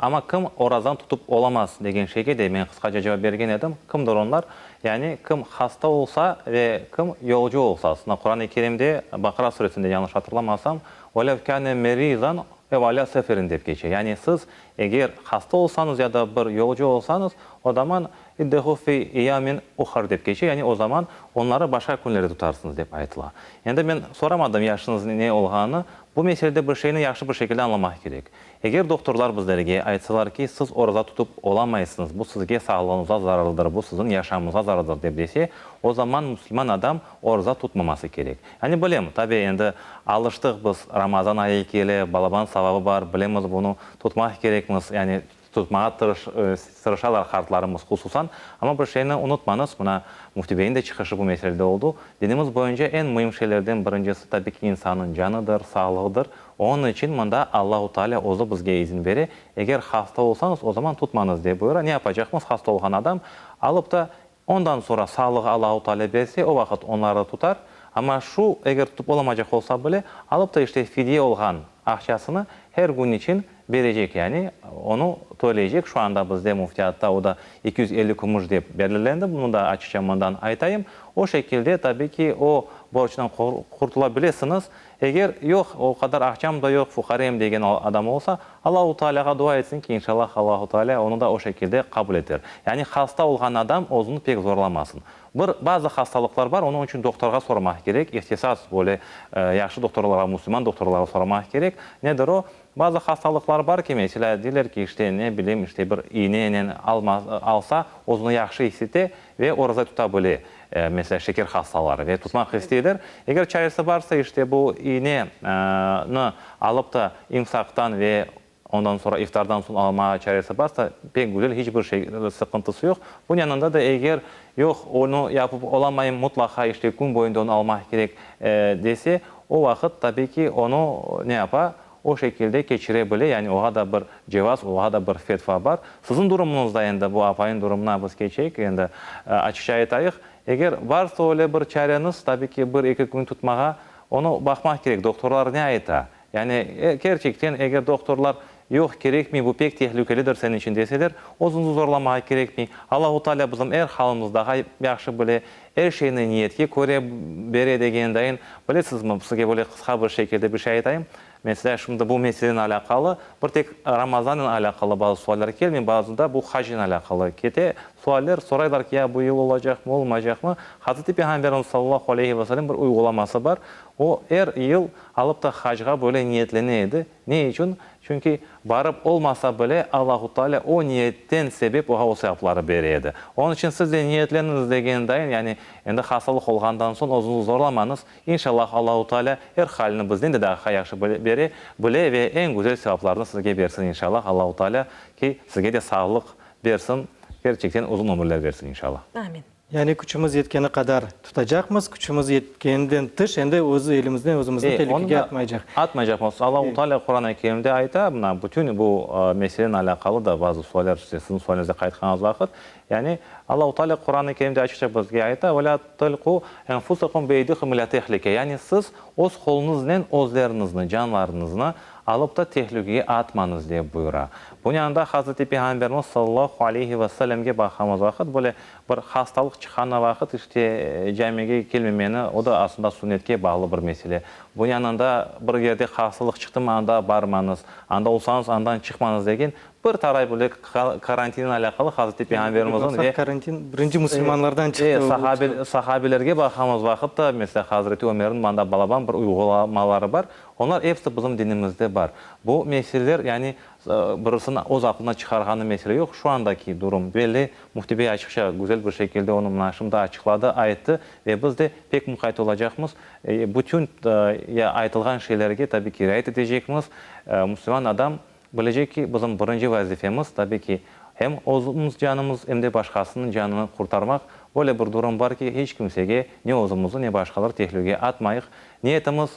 Amma kim orazanı tutıp olamaz degen şeyge de men qısqaca cevap bergen edim. Kimdir onlar? Yani kim hasta olsa ve kim yolcu olsa. Aslında Quran-ı Kerimde, Baqara suresinde yañlış hatırlamasam, Velev kâne merizan ev alâ seferin dep keçe. Yani siz eger hasta olsañız ya da bir yolcu olsañız, o zaman iddehu fi eyâmin uhar dep keçe, yani o zaman onları başqa künlerde tutarsıñız dep aytıla. Endi men soramadım yaşıñız ne olğanını. Bu meselede bir şeyni yahşı bir şekilde añlamaq kerek. Eger doktorlar bizlerge aytsalar ki, siz oraza tutıp olamaysıñız, bu sizge sağlığıñızğa zararlıdır, bu siziñ yaşamıñızğa zararlıdır dep dese, o zaman musulman adam oraza tutmaması kerek. Yani bilem, tabi endi alıştıq biz, Ramazan ayı kele, balaban savabı bar, bilemiz bunı, tutmaq kerekmiz, yani tutmağa tırışalar qartlarımız hususan, amma bir şeyni unutmañız, mına Müfti beyniñ de çıqışı bu meselede oldu, dinimiz boyunca eñ müim şeylerden birincisi tabi ki insannıñ canıdır, sağlığıdır, Onıñ içün mında Allahu Teala özü bizge izin bere, eger hasta olsañız, o zaman tutmañız, dep buyura. Ne yapacaqmız, hasta olğan adam alıp da, ondan soñra sağlığı Allahu Teala berse, o vaqıt onları tutar. Amma şu, eger tutıp olamacaq olsa bile, alıp da işte fidye olğan aqçasını her kün içün berecek, yani onı töleycek. Şu anda bizde müftiyatta o da 250 kümüş dep belirlendi, bunı da açıqça mından aytayım. O şekilde, tabi ki, o borcdan qurtula bilesiñiz. Eger, yoq, o qadar aqçam da yoq, fuqarem degen adam olsa, Allahu Tealâğa dua etsin ki, inşallah Allahu Tealâ onı da o şekilde qabul eter. Yani hasta olğan adam özüni pek zorlamasın. Bir, bazı hastalıqlar bar, onıñ içün doktorğa sormaq kerek, ihtisas, böyle yahşı doktorlarğa, musulman doktorlarğa soramaq kerek. Nedir o? Bazı hastalıqlar bar ki, meselâ, deyler ki, işte, ne bileyim, işte, bir iynenen alma, alsa, özüni yahşı is ete ve oraza tuta bile, meselâ, şeker hastaları ve tutmaq isteyler. Eger çaresi barsa, işte, bu iyne, ni alıp da imsaqtan ve ondan soñra iftardan soñ almağa çaresi barsa, pek güzel, hiç bir şey, sıqıntısı yoq. Bunıñ yanında da eger, yoq, onı yapıp olamayım, mutlaqa, işte, kün boyunda onı almaq kerek, dese, o vaqıt, tabiy ki, onı ne yapa? O şekilde keçire bile, yani oğa da bir cevaz, oğa da bir fetva bar. Siziñ durumıñızda endi, bu apayıñ durumına biz keçeyik, endi açıqça aytayıq, eger varsa öyle bir çareñiz, tabiy ki, bir-eki kün tutmağa, onı baqmaq kerek, doktorlar ne ayta? Yani kerçekten, eger doktorlar. Yoq, kerekmey, bu pek tehlükelidir seniñ içün deseler, özüñizni zorlamağa kerekmey. Allahu Teala bizim er halımıznı daha yahşı bile, er şeyni niyetke köre bere degen dayın. Bilesizmi, sizge böyle qısqa bir şekilde bir şey aytayım. Meselâ, şimdi bu meselenen alâqalı, bir tek Ramazannen alâqalı bazı sualler kelmey, bazıda bu hacnen alâqalı kete sualler, soraylar ki, ya bu yıl olacaqmı, olmaycaqmı? Hazreti Peyğamberimiz sallallahu aleyhi ve sellem bir uyğulaması bar, o er yıl alıp da hacğa böyle niyetlene edi. Ne içün? Çünki barıp olmasa bile, Allahu Teala o niyetten sebep oğa o sevapları bere edi. Onıñ içün siz de niyetleniñiz degen dayın, yani endi hastalıq olğandan soñ özüñizni zorlamañız, İnşallah Allahu Teala er halini bizden de daha yahşı bere, bile ve eñ güzel sevaplarnı sizge bersin inşallah Allahu Teala ki sizge de sağlıq bersin, kerçekten uzun ömürler bersin inşallah. Amin. Yani küçümiz yetkeni qadar tutacaqmız, küçümiz yetkeninden tış endi öz elimizden özümizni telükege atmaycaq. Atmaycaqmız. Allahu Teala Quran-ı Kerimde ayta, mına bütün bu meselenen alâqalı da bazı sualler, siziñ sualiñizge qaytqanımız vaqıt, Yani, Allahu Teala Quran-ı Kerimde açıqça bizge ayta, Ve lâ tilqu enfusakum bieydikum ilâ tehlike, yani siz öz qoluñıznen özleriñizni, canlarıñıznı alıp da tehlükege atmañız, dep buyura. Bunıñ yanında Hazreti Peyğamberimiz sallallahu aleyhi ve sellemge baqamız vaqıt, böyle bir hastalıq çıqqanı vaqıt, işte, camige kelmemeni, o da aslında sünnetke bağlı bir mesele. Bunıñ yanında bir yerde hastalıq çıqtımı, anda barmañız, anda olsañız, andan çıqmañız degen Bir taray bile karantinen alâqalı Hazreti Peyğamberimizniñ ve Karantin birinci musulmanlardan çıqtı. Sahabelerge baqamız vaqıt da, meselâ, Hazreti Ömerniñ mında balaban bir uyğulamaları bar. Onlar episi bizim dinimizde bar. Bu meseleler, yani, birisiniñ öz aqlına çıqarğanı mesele yoq. Şu andaki durum belli. Müfti bey açıqça, güzel bir şekilde onı mına şimdi açıqladı, ayttı ve biz de pek muqayt olacaqmız. Bütün aytılğan şeylerge, tabiy ki, riayet etecekmiz. Musulman adam Bilecek ki, bizim birinci vazifemiz, tabi ki, hem özümiz canımız, em de başqasınıñ canını qurtarmaq. Böyle bir durum bar ki, hiç kimsege, ne özümizni, ne başqaları tehlüge atmayıq. Niyetimiz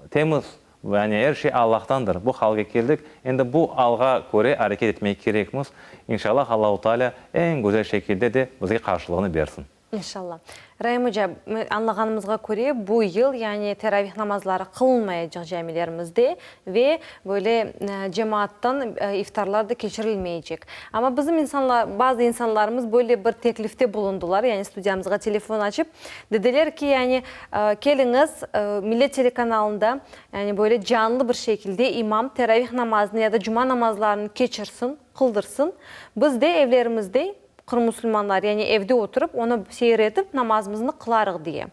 temiz, yani er şey Allahtandır. Bu halge keldik, endi bu alğa köre areket etmek kerekmiz. İnşallah, Allahu Teala eñ güzel şekilde de bizge qarşılığını bersin. İnşallah. Raim oca, añlağanımızğa köre, bu yıl, yani teravih namazları qılınmayacaq camilerimizde ve böyle cemaattan iftarlar da keçirilmeycek. Amma bizim insanlar, bazı insanlarımız böyle bir teklifte bulundılar, yani studiyamızğa telefon açıp, dediler ki, yani keliñiz, Millet telekanalında, yani böyle canlı bir şekilde imam teravih namazını ya da cuma namazlarını keçirsin, qıldırsın, biz de evlerimizde Qırım musulmanları, yani evde oturıp, onı seyir etip, namazımıznı qılarıq diye.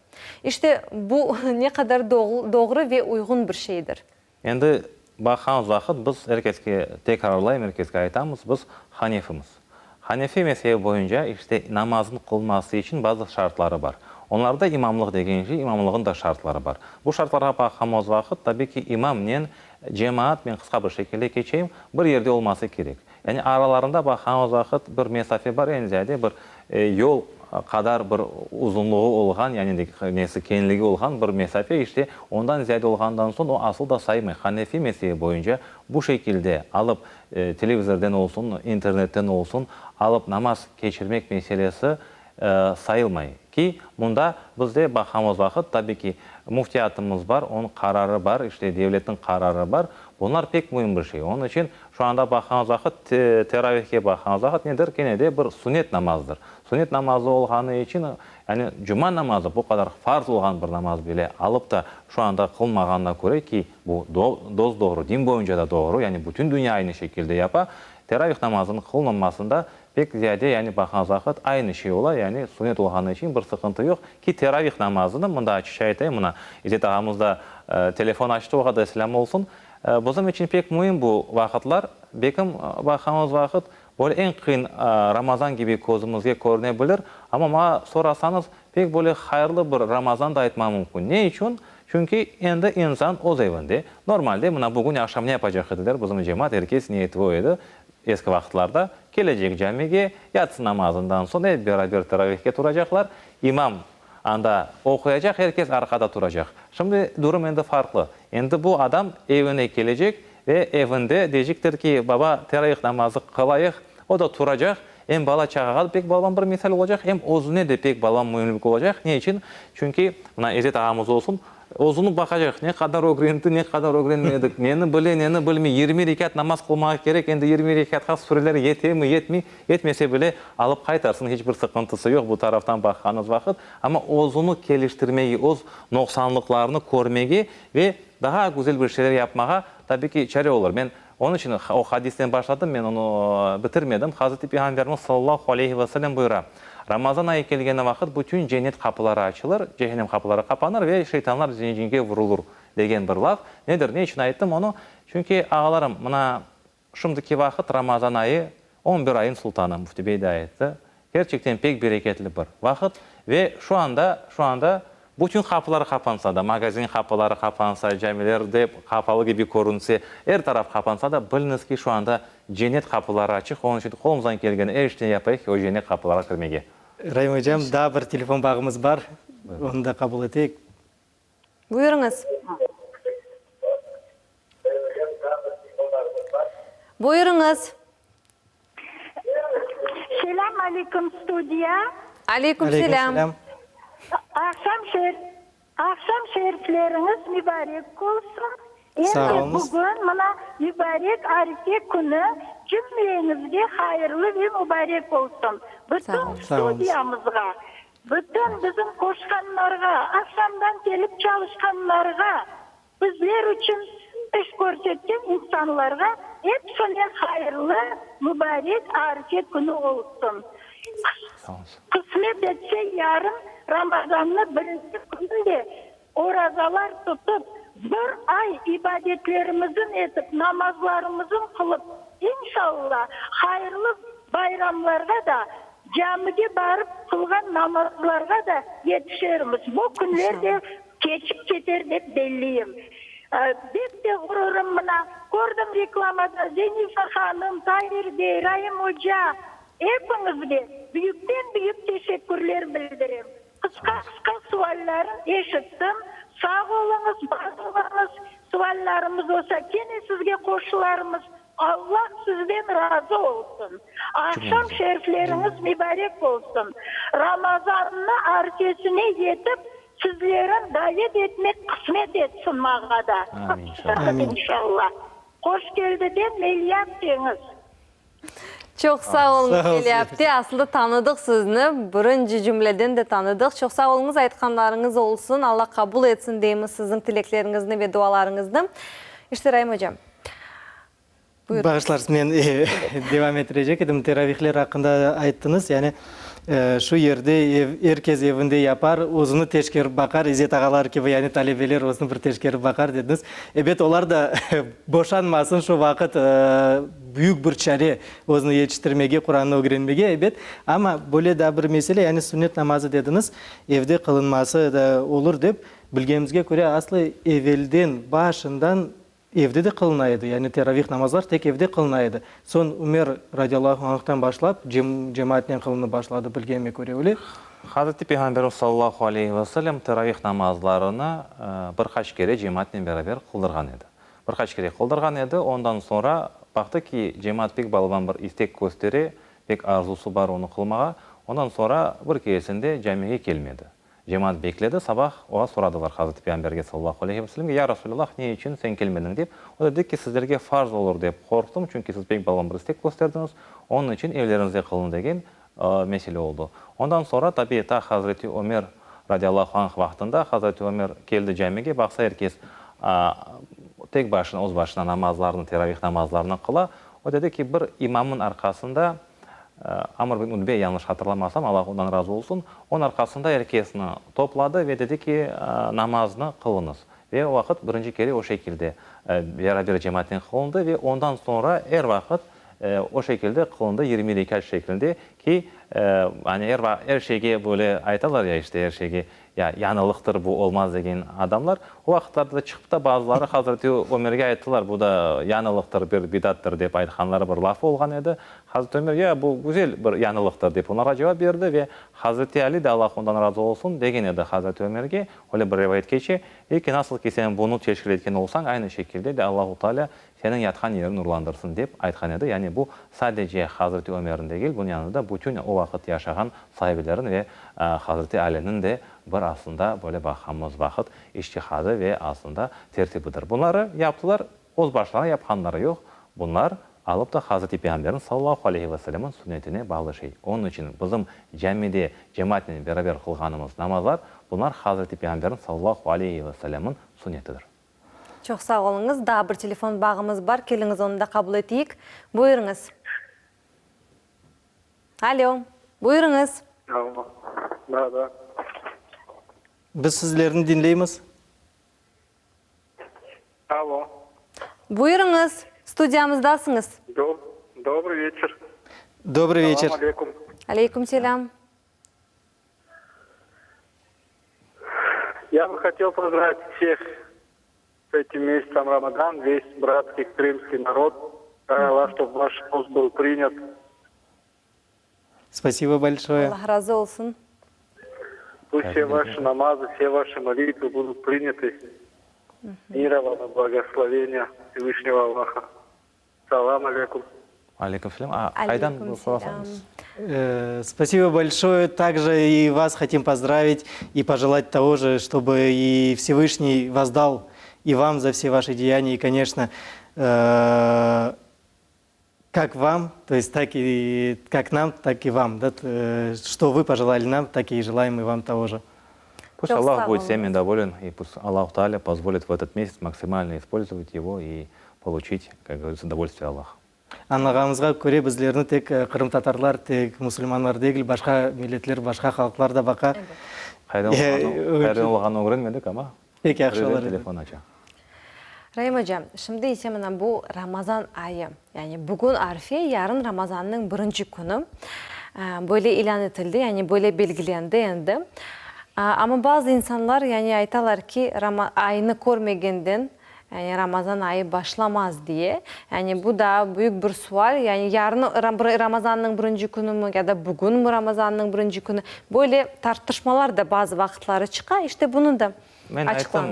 İşte, bu ne qadar doğru ve uyğun bir şeydir. Endi baqğanımız vaqıt biz er keske tekrarlayım, er keske aytamız, biz hanefimiz. Hanefi mezhebi boyunca işte namaznıñ qılınması içün bazı şartları bar. Onlarda imamlıq degen şey, imamlığın da şartları bar. Bu şartlarğa baqğanımız vaqıt, tabiy ki, imamnen cemaat, men qısqa bir şekilde keçeyim, bir yerde olması kerek. Yani aralarında baqğanımız vaqıt bir mesafe bar, eñ ziyade bir yol qadar bir uzunluğı olğan, yani nesi keñligi olğan bir mesafe, işte ondan ziyade olğandan soñ o asıl da saymay. Hanefi mezhebi boyunca bu şekilde alıp televizorden olsun, internetten olsun alıp namaz keçirmek meselesi sayılmay. Ki, mında bizde baqğanımız vaqıt, tabi ki, müftiyatımız bar, onıñ qararı bar, işte devletniñ qararı bar. Bunlar pek müim bir şey. Onıñ içün şu anda baqğanımız vaqıt, teravihke baqğanımız vaqıt nedir? Kene de bir sünnet namazdır. Sünnet namazı olğanı içün, yani cuma namazı bu qadar farz olğan bir namaz bile alıp da şu anda qılınmağanına köre ki, bu dos-doğru, din boyunca da doğru, yani bütün dünya aynı şekilde yapa, teravih namazınıñ qılınmamasında Pek ziyade, yani baqan vaqıt aynı şey ola, yani sünnet olğanı içün bir sıqıntı yoq, ki teravih namazını, mında açıqça aytayım, mına İzzet ağamız da telefon açtı, oğa da selâm olsun, bizim içün pek müim bu vaqıtlar, bekim baqamız vaqıt, böyle eñ qıyın Ramazan kibi közümizge körüne bilir, amma maña sorasañız, pek böyle hayırlı bir Ramazan da aytma mümkün. Ne içün? Çünki endi insan öz evinde, normalde mına bugün aqşam ne yapacaq ediler bizim cemaat, er kes niyeti o edi, Eski vaqıtlarda kelecek camige yatsı namazından soñ ep beraber teravihke turacaqlar, imam anda oquyacaq, er kes arqada turacaq. Şimdi durum endi farqlı. Endi bu adam evine kelecek ve evinde deycektir ki, baba, teravih namazı qılayıq, o da turacaq. Em bala-çağağa da pek balaban bir misal olacaq, em özüne de pek balaban müimlik olacaq. Ne içün? Çünki, mına, İzzet ağamız olsun, özüni baqacaq, ne qadar ögrendi, ne qadar ögrenmedik, neni bile, neni bilmey, 20 rekât namaz qılmağa kerek, endi 20 rekâtqa sureler yetemi, yetmey, yetmese bile, alıp qaytarsın, hiç bir sıqıntısı yoq bu taraftan baqqanıñız vaqıt. Amma özüni keliştirmege, öz noqsanlıqlarını körmege ve daa güzel bir şeyler yapmağa, tabi ki, çare olur. Men Onıñ içün o hadisten başladım, men onı bitirmedim. Hazreti Peyğamberimiz sallallahu aleyhi ve sellem buyura, Ramazan ayı kelgeni vaqıt bütün cennet qapıları açılır, cehennem qapıları qapanır ve şeytanlar zincirge vurulur, degen bir laf. Nedir, ne içün ayttım onı? Çünki, ağalarım, mına şimdiki vaqıt Ramazan ayı, on bir ayın sultanı, Müfti bey de ayttı, Kerçekten pek bereketli bir vaqıt ve şu anda, şu anda bütün qapılar qapansa da, magazin qapıları qapansa, camiler de qapalı kibi körünse, er taraf qapansa da, biliñiz ki, şu anda cennet qapıları açıq, onıñ içün qolumızdan kelgeni er işni yapayıq ki, o cennet qapılarğa kirmege. Raim ocam, daa bir telefon bağımız bar, onı da qabul eteyik. Buyurıñız. Buyurıñız. Selâm aleyküm studiya. Aleyküm selâm. Aqşam şer aqşam şerifleriñiz mübarek olsun. Em de bugün mına mübarek Arife künü cümleñizge hayırlı ve mübarek olsun. Bütün studiyamızğa Bütün bizim qoşqanlarğa, aqşamdan kelip çalışqanlarğa, bizler içün iş körsetken insanlarğa epsine hayırlı, mübarek Arife künü olsun. Qısmet etse yarın Ramazannı birinci künü de orazalar tutıp, bir ay ibadetlerimizin etip, namazlarımızın qılıp, inşalla, hayırlı bayramlarğa da, camige barıp qılğan namazlarğa da yetişermiz. Bu künler de keçip keter dep belliyim. Bek de ğururım mına, kördim reklamada Zenife hanım, Tair bey, Raim oca, epiñizge büyükten-büyük teşekkürler bildirem. Qısqa-qısqa suallerin eşittim. Sağ oluñız, bar oluñız. Suallerimiz olsa kene sizge qoşularmız. Allah sizden razı olsun. Aqşam şerifleriñiz mübarek olsun. Ramazannı arfesine yetip, sizlerin davet etmek qısmet etsin mağa da. Amin inşallah. Qoşkeldiden Meliya apteñiz. Çoq sağ oluñız, Meliya apte. Asılda tanıdıq sizni, birinci cümleden de tanıdıq. Çoq sağ oluñız, aytqanlarıñız olsun, Alla qabul etsin deymiz siziñ tilekleriñizni ve dualarıñıznı. İşte, Raim ocam, buyurıñ. Bağışlarsız, men devam ettirecek edim. Teravihler aqqında ayttıñız. Yani, şu yerde ev, er kes evinde yapar, özüni teşkerip baqar, İzzet ağalar kibi, yani talebeler özüni bir teşkerip baqar dediñiz. Ebet, olar da boşanmasın şu vaqıt, büyük bir çare özüni yetiştirmege, Qurannı ögrenmege, ebet. Amma böyle daa bir mesele, yani sünnet namazı dediñiz, evde qılınması da olur dep, bilgenimizge köre, aslı evelden, başından evde de qılına edi, yani teravih namazlar tek evde qılına edi. Soñ Ümer radiyallahu anhtan başlap cemaatnen qılınıp başladı, bilgenime köre, öyle. Hazreti Peyğamberimiz sallallahu aleyhi ve sellem teravih namazlarını bir qaç kere cemaatnen beraber qıldırğan edi. Bir qaç kere qıldırğan edi, ondan soñra baqtı ki, cemaat pek balaban bir istek köstere, pek arzusı bar onı qılmağa, ondan soñra bir keresinde camige kelmedi. Cemaat bekledi, sabah oğa soradılar Hazreti Peyğamberge sallallahu aleyhi ve sellemge, Ya Resulallah, ne içün sen kelmediñ dep. O da dedi ki, sizlerge farz olur dep qorqtım, çünki siz pek balaban bir istek kösterdiñiz, onıñ içün evleriñizde qılın degen mesele oldı. Ondan soñra, tabiy, ta Hazreti Ömer radiyallahu anh vaqtında Hazreti Ömer keldi camige, baqsa er kes tek başına, öz başına namazlarını, teravih namazlarını qıla. O dedi ki, bir imamın arqasında Amr bin Utbe, yañlış hatırlamasam, Allah ondan razı olsun, onıñ arqasında er kesni topladı ve dedi ki, namaznı qılıñız. Ve o vaqıt birinci kere o şekilde beraber cemaatnen qılındı ve ondan soñra er vaqıt o şekilde qılındı, 20 rekât şeklinde. Ki, hani er er şeyge böyle aytalar ya, işte, er şeyge ya yañılıqtır, bu olmaz degen adamlar. O vaqıtlarda da çıqıp da bazıları Hazreti Ömerge ayttılar, bu da yañılıqtır, bir bidattır dep aytqanları bir lafı olğan edi. Hazreti Ömer, ya bu güzel bir yañılıqtır dep olarğa cevap berdi ve Hazreti Ali de, Allah ondan razı olsun, degen edi Hazreti Ömerge, öyle bir rivayet keçe, dey ki, nasıl ki sen bunı teşkil etken olsañ, aynı şekilde de Allahu Teala seniñ yatqan yeriñ nurlandırsın dep aytqan edi. Yani bu sadece Hazreti Ömerniñ degil, bunıñ yanında da bütün o vaqıt yaşağan sahibelerniñ ve Hazreti Aliniñ de bir aslında böyle baqamız vaqıt içtihadı ve aslında tertibidir. Bunları yaptılar, öz başlarına yapqanları yoq. Bunlar alıp da Hazreti Peyğamberniñ sallallahu aleyhi ve sellemniñ sünnetine bağlı şey. Onıñ içün bizim camide cemaatnen beraber qılğanımız namazlar, bunlar Hazreti Peyğamberniñ sallallahu aleyhi ve sellemniñ sünnetidir. Çoq sağ oluñız. Daa bir telefon bağımız bar, keliñiz onı da qabul eteyik. Buyurıñız. Alo, buyurıñız. Alo, meraba. Biz sizlerni diñleymiz. Alo. Buyurıñız, studiyamızdasıñız. Dobrıy veçer. Dobrıy veçer. Salam aleykum. Aleykum selâm. Я бы хотел поздравить всех с этим месяцем Рамадан, весь братский крымский народ. Дай Аллах, чтобы ваш пост был принят. Спасибо большое. Allah razı olsun. Пусть все ваши намазы, все ваши молитвы будут приняты. Мира вам и благословения Всевышнего Аллаха. Salam aleyküm. Aleyküm selâm. A, qaydan sorasañız? Спасибо большое. Также и вас хотим поздравить и пожелать того же, чтобы и Всевышний воздал и вам за все ваши деяния, и, конечно, как вам, то есть так и как нам, так и вам, да, что вы пожелали нам, так и желаем и вам того же. Пусть Аллах будет всеми доволен, и пусть Аллах Тааля позволит в этот месяц максимально использовать его и получить, как говорится, довольствие Аллаха. Añlağanımızğa köre, bizlerni tek qırımtatarlar, tek musulmanlar degil, başqa milletler, başqa halqlar da baqa. Qaydan olğanı, qaydan olğanını ögrenmedik, amma Pek yahşı olur edi. Telefon aça. Raim oca, şimdi ise mına bu Ramazan ayı, yani bugün Arfe, yarın Ramazannıñ birinci künü, böyle ilân etildi, yani böyle belgilendi endi. Amma bazı insanlar, yani aytalar ki, aynı körmegenden, yani Ramazan ayı başlamaz diye. Yani bu da büyük bir sual, yani yarın Ramazannıñ birinci künümi ya da bugünmi Ramazannıñ birinci künü, böyle tartışmalar da bazı vaqıtları çıqa, işte bunı da Men ayttım,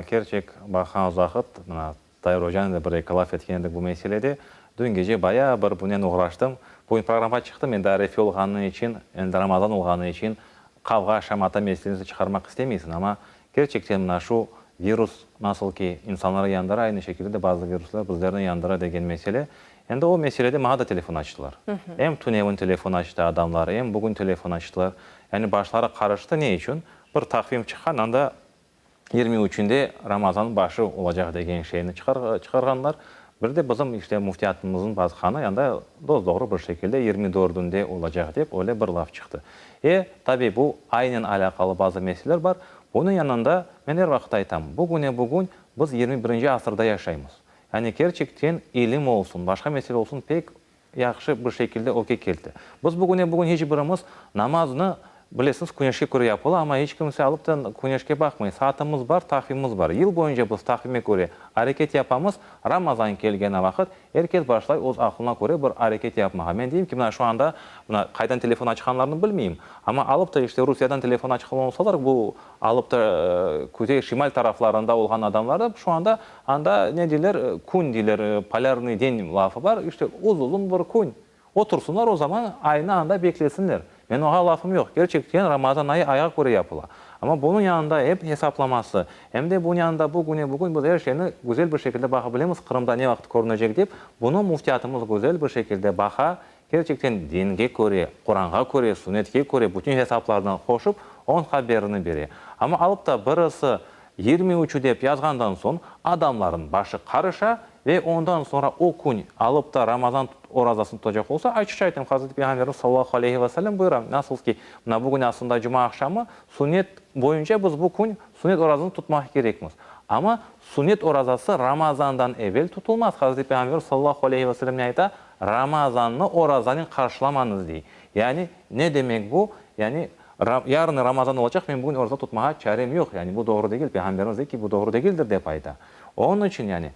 kerçek baqğanımız vaqıt, mına Tair ocanen de bir-eki laf etken edik bu meselede. Dün gece bayağı bir bunen oğraştım. Bugün programğa çıqtım, endi arefe olğanı içün, endi Ramazan olğanı içün qavğa, şamata meselesini çıqarmaq istemeysiñ, amma kerçekten mına şu virus nasıl ki insanları yandıra, aynı şekilde de bazı viruslar bizlerni yandıra degen mesele. Endi o meselede maña da telefon açtılar. Em tünevin telefon açtı adamlar, em bugün telefon açtılar. Yani başları qarıştı, ne içün? Bir taqvim çıqqan, anda 23-ünde Ramazannıñ başı olacaq degen şeyni çıqarğanlar. Bir de bizim işte müftiyatımıznıñ basqanı anda dos-doğru bir şekilde 24-ünde olacaq dep öyle bir laf çıqtı. E, tabiy, bu aynen alâqalı bazı meseleler bar. Bunıñ yanında men er vaqıt aytam, bugüne-bugün biz 21-nci asırda yaşaymız. Yani kerçekten ilim olsun, başqa mesele olsun pek yahşı bir şekilde ögge keldi. Biz bugüne-bugün hiç birimiz namaznı, bilesiñiz, küneşke köre yapıla, amma hiç kimse alıp da küneşke baqmay. Saatımız bar, taqvimimiz bar. Yıl boyunca biz taqvime köre areket yapamız. Ramazan kelgeni vaqıt er kes başlay öz aqlına köre bir areket yapmağa. Men deyim ki, mına şu anda, mına qaydan telefon açqanlarını bilmeyim, amma alıp da işte Rusiyadan telefon açqan olsalar, bu Alıp da kuzey, şimal taraflarında olğan adamlar da şu anda anda ne deyler, kün deyler, polârnıy den lafı bar, işte uz-uzun bir kün. Otursınlar o zaman aynı anda beklesinler. Men oña lafım yoq. Kerçekten Ramazan ayı ayğa köre yapıla. Amma bunıñ yanında em esaplaması, em de bunıñ yanında bugüne bugün biz er şeyni güzel bir şekilde baqa bilemiz, Qırımda ne vaqıt körünecek dep, bunı müftiyatımız güzel bir şekilde baqa, Kerçekten dinge köre, Quranğa köre, Sünnetke köre bütün hesaplarnı qoşıp, on haberini bere. Amma alıp da birisi 23 dep yazğandan soñ, adamların başı qarışa ve ondan soñra o kün alıp da Ramazan orazasını tutacaq olsa, açıqça aytam, Hazreti Peyğamberimiz sallallahu aleyhi ve sellem buyura, nasıl ki, mına bugün aslında cuma aqşamı, sünnet boyunca biz bu kün sünnet orazasını tutmaq kerekmiz. Amma sünnet orazası Ramazandan evel tutulmaz. Hazreti Peyğamberimiz sallallahu aleyhi ve sellem ne ayta? Ramazannı orazanen qarşılamañız, dey. Yani, ne demek bu? Yani, yarın Ramazan olacaq, men bugün oraza tutmağa çarem yoq. Yani, bu doğru degil. Peyğamberimiz dey ki, bu doğru degildir, dep ayta. Onıñ içün, yani,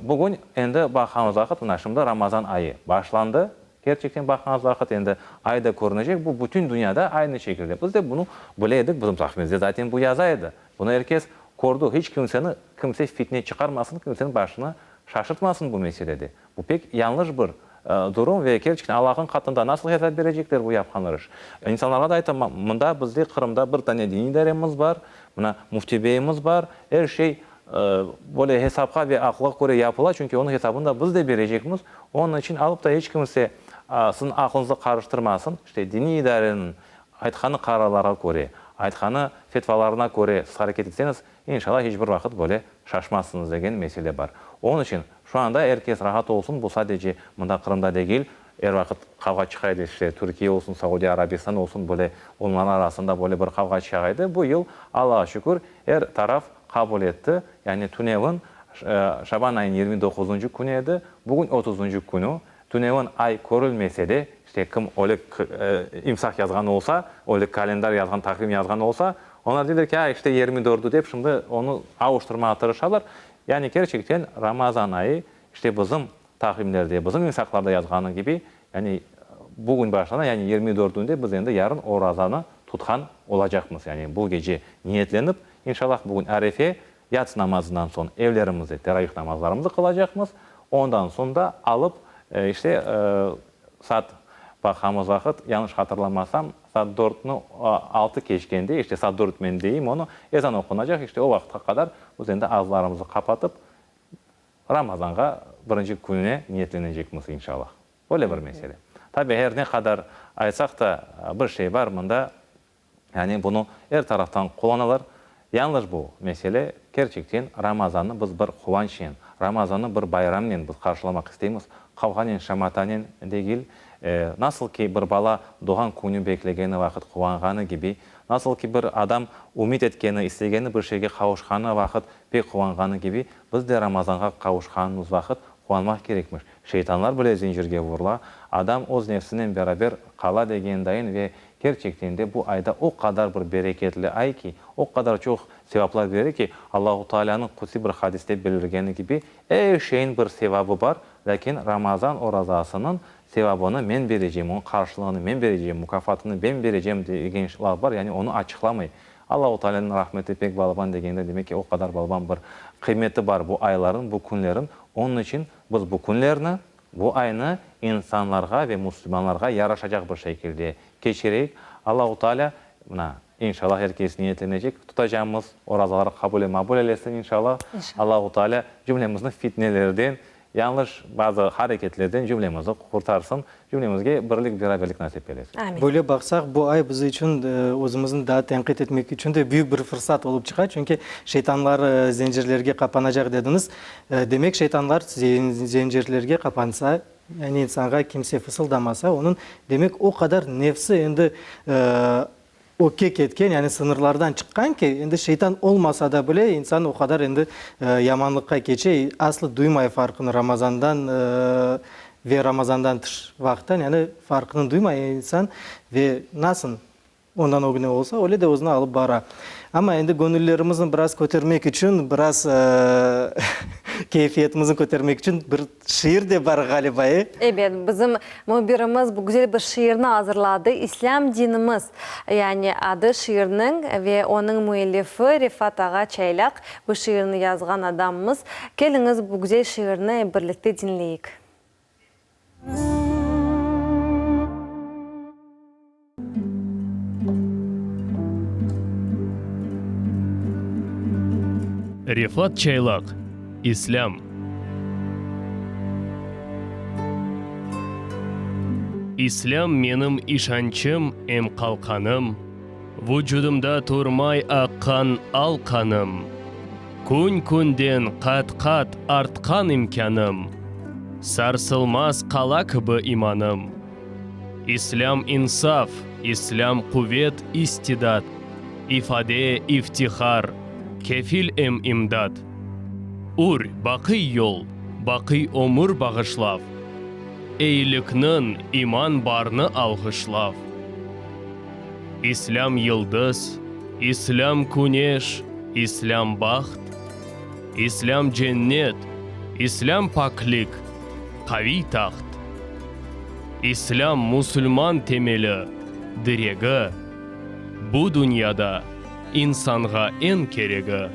bugün endi baqamız vaqıt, mına şimdi Ramazan ayı başlandı. Kerçekten baqañız vaqıt endi ay da körünecek. Bu bütün dünyada aynı şekilde. Biz de bunı bile edik, bizim taqvimimizde zaten bu yaza edi. Bunı er kes kördi. Hiç kimseni kimse fitne çıqarmasın, kimseniñ başını şaşırtmasın bu meselede. Bu pek yañlış bir durum ve kerçekten Allah'ın qatında nasıl hesap berecekler bu yapqanlar iş. İnsanlarğa da aytam, mında bizde Qırımda bir tane diniy idaremiz bar, mına Müfti beyimiz bar, er şey böyle hesapqa ve aqılğa köre yapıla, çünki onıñ hesabını da biz de berecekmiz. Onıñ içün alıp da hiç kimse siziñ aqlıñızı qarıştırmasın. İşte diniy idareniñ aytqanı qararlarğa köre, aytqanı fetvalarına köre siz hareket etseñiz, İnşallah, hiç bir vaqıt böyle şaşmazsıñız degen mesele bar. Onıñ içün şu anda er kes rahat olsun, bu sadece mında Qırımda degil, er vaqıt qavğa çıqa edi, işte Türkiye olsun, Saudiya Arabistan olsun, böyle onların arasında böyle bir qavğa çıqa edi. Bu yıl, Allağa şükür, er taraf qabul etti. Yani tünevin şaban ayınıñ 29-ncı künü edi, bugün otuzıncı künü. Tünevin ay körülmese de, işte kim öyle imsaq yazğan olsa, öyle kalendar yazğan, taqvim yazğan olsa, onlar deyler ki, a, işte yirmi dördü dep şimdi onı avuştırmağa tırışalar. Yani kerçekten Ramazan ayı, işte bizim taqvimlerde, bizim imsaqlarda yazğanı kibi, yani bugün başlana, yani yirmi dördünde biz endi yarın orazanı tutqan olacaqmız. Yani bu gece niyetlenip, inşallah bugün arefe, Yatsı namazından soñ evlerimizde teravih namazlarımızı qılacaqmız. Ondan soñ da alıp, işte, saat baqamız vaqıt, yañlış hatırlamasam, saat dörtni altı keçkende, işte, saat dört men deyim onı, ezan oqunacaq, işte, o vaqıtqa qadar biz endi ağızlarımızı qapatıp, Ramazanğa birinci kününe niyetlenecekmiz, inşallah. Böyle bir mesele. Tabi, her ne qadar aytsaq da, bir şey bar mında, Yani bunı er taraftan qullanalar. Yañlış bu mesele. Kerçekten Ramazannı biz bir quvançnen, Ramazannı bir bayramnen biz qarşılamaq isteymiz, qavğanen, şamatanen degil. Nasıl ki bir bala doğğan künü beklegeni vaqıt quvanğanı kibi, nasıl ki bir adam ümüt etkeni, istegeni bir şeyge qavuşqanı vaqıt pek quvanğanı kibi, biz de Ramazanğa qavuşqanımız vaqıt quvanmaq kerekmiş. Şeytanlar bile zincirge vurula, adam öz nefsinen beraber qala degen dayın ve Kerçekten de bu ayda o qadar bir bereketli ay ki, o qadar çoq sevaplar bere ki, Allahu Taalânıñ qudsiy bir hadiste bildirgeni kibi, er şeyin bir sevabı bar, lâkin Ramazan orazasınıñ sevabını men berecem, onıñ qarşılığını men berecem, mukâfatını ben berecem degen laf bar, yani onı açıqlamay. Allahu Taalânıñ rahmeti pek balaban degende, demek ki, o qadar balaban bir qıymeti bar bu ayların, bu künlerin. Onıñ içün biz bu künlerni Bu aynı insanlarğa ve musulmanlarğa yaraşacaq bir şekilde keçireyik. Allahu Teala, mına, inşallah er kes niyetlenecek, tutacağımız orazalar qabul ve mabul eylesin, inşallah. Allahu Teala cümlemizni fitnelerden, yañlış bazı hareketlerden cümlemizni qurtarsın, cümlemizge birlik, beraberlik nasip eylesin. Böyle baqsaq, bu ay biz içün özümizni daa tenqit etmek içün de büyük bir fırsat olıp çıqa, çünki şeytanlar zencirlerge qapanacaq dediñiz. Demek, şeytanlar zencirlerge qapansa, yani insanğa kimse fısıldamasa, onıñ, demek, o qadar nefsi endi ögge ketken, yani sıñırlardan çıqqan ki, endi şeytan olmasa da bile, insan o qadar endi yamanlıqqa keçe, aslı duymay farqını Ramazandan ve Ramazandan tış vaqıttan, yani farqını duymay insan ve nasıl Ondan ögüne olsa, öyle de özüni alıp bara. Amma endi göñüllerimizni biraz kötermek içün, biraz keyfiyetimizni kötermek içün bir şiir de bar ğaliba, e? Ebet, bizim mühbirimiz bu güzel bir şiirni azırladı. İslâm dinimiz, yani adı şiirniñ ve onıñ müellifi Refat ağa Çaylaq, bu şiirni yazğan adamımız. Keliñiz, bu güzel şiirni birlikte diñleyik. Refat Çaylaq, İslâm. İslâm menim işançım em qalqanım, Vucudımda turmay aqqan al qanım. Kün-künden qat-qat artqan imkânım, Sarsılmaz qala kibi imanım. İslâm insaf, İslâm quvet, istidat, İfade, iftihar, kefil em imdat. Ür, baqiy yol, baqiy ömür bağışlav. Eyilikniñ iman barnı alğışlav. İslâm yıldız, İslâm küneş, İslâm baht, İslâm cennet, İslâm paklik, qaviy taht. İslâm musulman temeli, diregi, bu dünyada insanğa eñ keregi.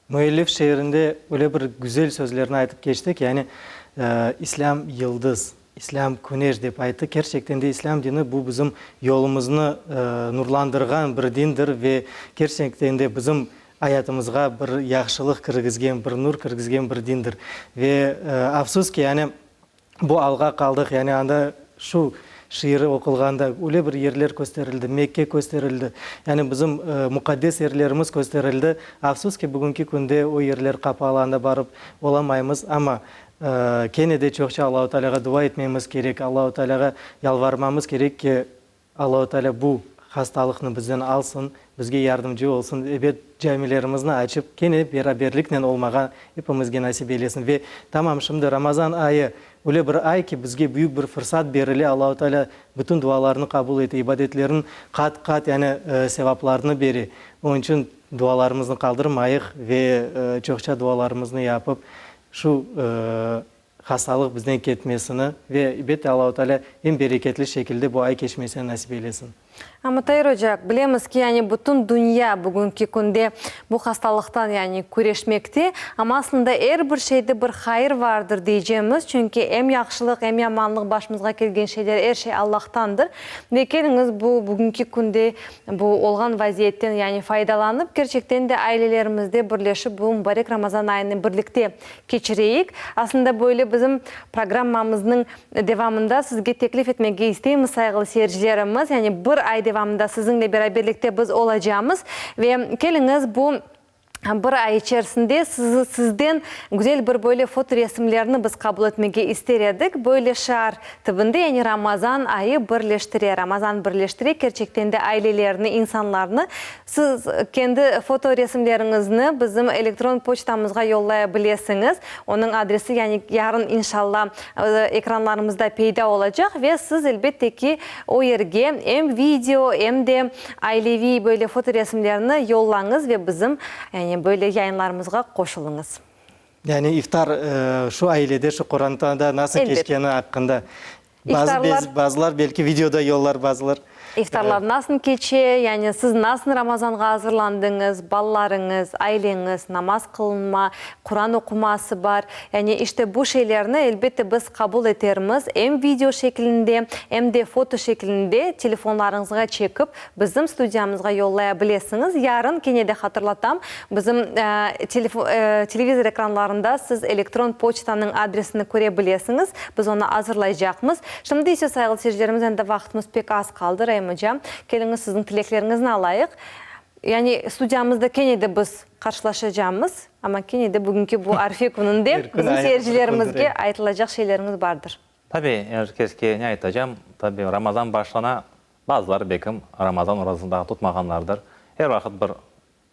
Müellif şiirinde öyle bir güzel sözlerni aytıp keçti ki, yani İslâm yıldız, İslâm küneş dep ayttı. Kerçekten de İslâm dini bu bizim yolumıznı nurlandırğan bir dindir ve kerçekten de bizim ayatımızğa bir yahşılıq kirgizgen, bir nur kirgizgen bir dindir. Ve afsus ki, yani Bu alğa qaldıq, yani anda şu şiiri oqulğanda öyle bir yerler kösterildi, Mekke kösterildi, yani bizim muqaddes yerlerimiz kösterildi. Afsus ki, bugünki künde o yerler qapalı, anda barıp olamaymız, amma kene de çoqça Allahu Tealâğa dua etmemiz kerek, Allahu Tealâğa yalvarmamız kerek ki, Allahu Teala bu hastalıqnı bizden alsın, bizge yardımcı olsun, ebet, camilerimizni açıp, kene beraberliknen olmağa epimizge nasip eylesin. Ve tamam şimdi Ramazan ayı öyle bir ay ki, bizge büyük bir fırsat berile, Allahu Teala bütün dualarnı qabul ete, ibadetlerniñ qat-qat, yani sevaplarını bere. Onıñ içün dualarımıznı qaldırmayıq ve çoqça dualarımıznı yapıp, şu Hastalıq bizden ketmesini ve, elbette, Allahu Teala eñ bereketli şekilde bu ay keçmesini nasip eylesin. Amma, Tair oca, bilemiz ki, yani bütün dünya bugünki künde bu hastalıqtan, yani küreşmekte, amma aslında er bir şeyde bir hayır vardır deycemiz, çünki em yahşılıq, em yamanlıq başımızğa kelgen şeyler, er şey Allahtandır. Ve keliñiz, bu bugünki künde bu olğan vaziyetten, yani faydalanıp, kerçekten de ailelerimizde birleşip bu mübarek Ramazan ayını birlikte keçireyik. Aslında böyle bizim programmamıznıñ devamında sizge teklif etmege isteymiz, sayğılı seyircilerimiz, yani bir ay devamında siziñle beraberlikte biz olacamız ve keliñiz bu bir ay içerisinde sizden güzel bir böyle fotoresimlerni biz qabul etmege ister edik. Böyle şiar tibinde, yani Ramazan ayı birleştire, Ramazan birleştire, kerçekten de ailelerni, insanlarnı. Siz kendi fotoresimleriñizni bizim elektron poçtamızğa yollaya bilesiñiz. Onıñ adresi, yani yarın, inşalla, ekranlarımızda peyda olacaq ve siz, elbette ki, o yerge em video, em de aileviy böyle fotoresimlerni yollañız ve bizim, yani böyle yayınlarımızğa qoşulıñız. Yani iftar şu ailede, şu qorantada nasıl keçkeni aqqında İftarlar. Bazılar belki videoda yollar, bazılar. İftarlar nasıl keçe, yani siz nasıl Ramazanğa azırlandıñız, balalarıñız, aileñiz, namaz qılınma, Quran oquması bar. Yani işte bu şeylerni elbette biz qabul etermiz, em video şeklinde, em de foto şeklinde telefonlarıñızğa çekip bizim studiyamızğa yollaya bilesiñiz. Yarın, kene de hatırlatam, bizim televizor ekranlarında siz elektron poçtanıñ adresini köre bilesiñiz. Biz onı azırlaycaqmız. Şimdi ise, sayğılı seyircilerimiz, endi vaqıtımız pek az qaldı, Raim oca, keliñiz, siziñ tilekleriñizni alayıq. Yani studiyamızda kene de biz qarşılaşacamız, amma kene de bugünki bu arfe kününde bizim seyircilerimizge aytılacaq şeyleriñiz bardır. Tabi, er keske ne aytacam, tabi, Ramazan başlana, bazıları bekim Ramazan orazasını daa tutmağanlardır. Er vaqıt bir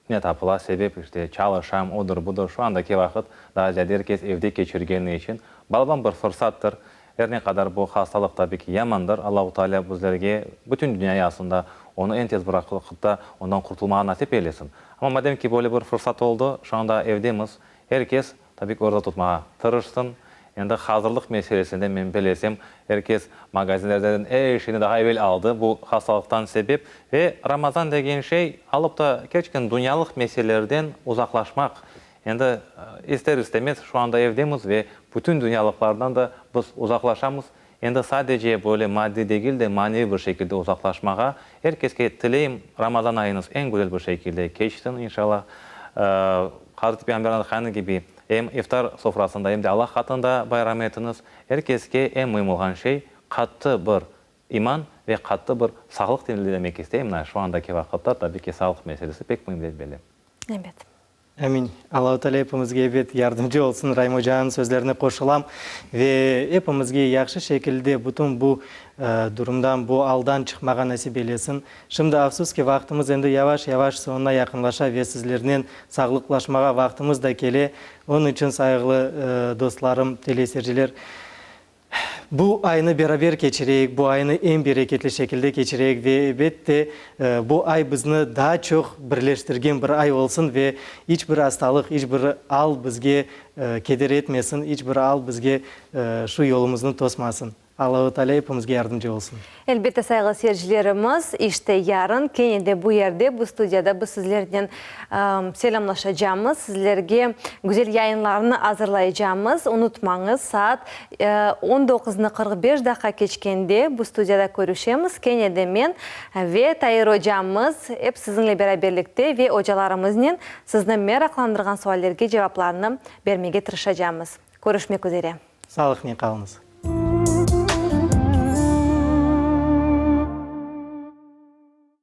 Ne tapıla, sebep işte, çalışam, odır, budır, şu andaki vaqıt daa ziyade er kes evde keçirgeni içün balaban bir fırsattır. Er ne qadar bu hastalıq tabi ki yamandır, Allahu Teala bizlerge, bütün dünyaya aslında onı eñ tez bir vaqıtta ondan qurtulmağa nasip eylesin. Amma madem ki böyle bir fırsat oldı, şu anda evdemiz, er kes Tabiy ki, oraza tutmağa tırışsın. Endi hazırlıq meselesinde men bilesem, er kes magazinlerden er şeyni daha evel aldı bu hastalıqtan sebep. Ve Ramazan degen şey alıp da kerçekten dünyalıq meselelerden uzaqlaşmaq. Endi ister-istemez şu anda evdemiz ve bütün dünyalıqlardan da biz uzaqlaşamız. Endi sadece böyle maddiy degil de, maneviy bir şekilde uzaqlaşmağa er keske tileyim. Ramazan ayıñız eñ güzel bir şekilde keçsin, inşallah. Hazreti Peyğamberniñ aytqanı kibi, em iftar sofrasında, em de Allah qatında bayram etiñiz. Er keske eñ müim olğan şey, qattı bir iman ve qattı bir sağlıq tilemek isteyim. Mına şu andaki vaqıtta, tabiy ki, sağlıq meselesi pek müim dep bilem. Ebet. Amin. Allahu Teala epimizge ebet yardımcı olsun. Raim ocanıñ sözlerine qoşulam ve epimizge yahşı şekilde bütün bu durumdan, bu aldan çıqmağa nasip eylesin. Şimdi, afsus ki, vaqtımız endi yavaş-yavaş soñuna yaqınlaşa ve sizlernen sağlıqlaşmağa vaqtımız da kele. Onıñ içün, sayğılı dostlarım, teleseyirciler, Bu aynı beraber keçireyik, bu aynı eñ bereketli şekilde keçireyik ve, elbette, bu ay bizni daa çoq birleştirgen bir ay olsun ve iç bir astalıq, iç bir al bizge keder etmesin, iç bir al bizge şu yolumıznı tosmasın. Allahu Teala epimizge yardımcı olsun. Elbette, sayğılı seyircilerimiz, işte yarın kene de bu yerde, bu studiyada biz sizlernen selâmlaşacamız, sizlerge güzel yayınlarnı azırlaycamız. Unutmañız, saat on doquznı 45 daqqa keçkende bu studiyada körüşemiz. Kene de men ve Tair ocamız ep siziñle beraberlikte ve ocalarımıznen sizni meraqlandırğan suallerge cevaplarnı bermege tırışacamız. Körüşmek üzere. Sağlıqnen qalıñız.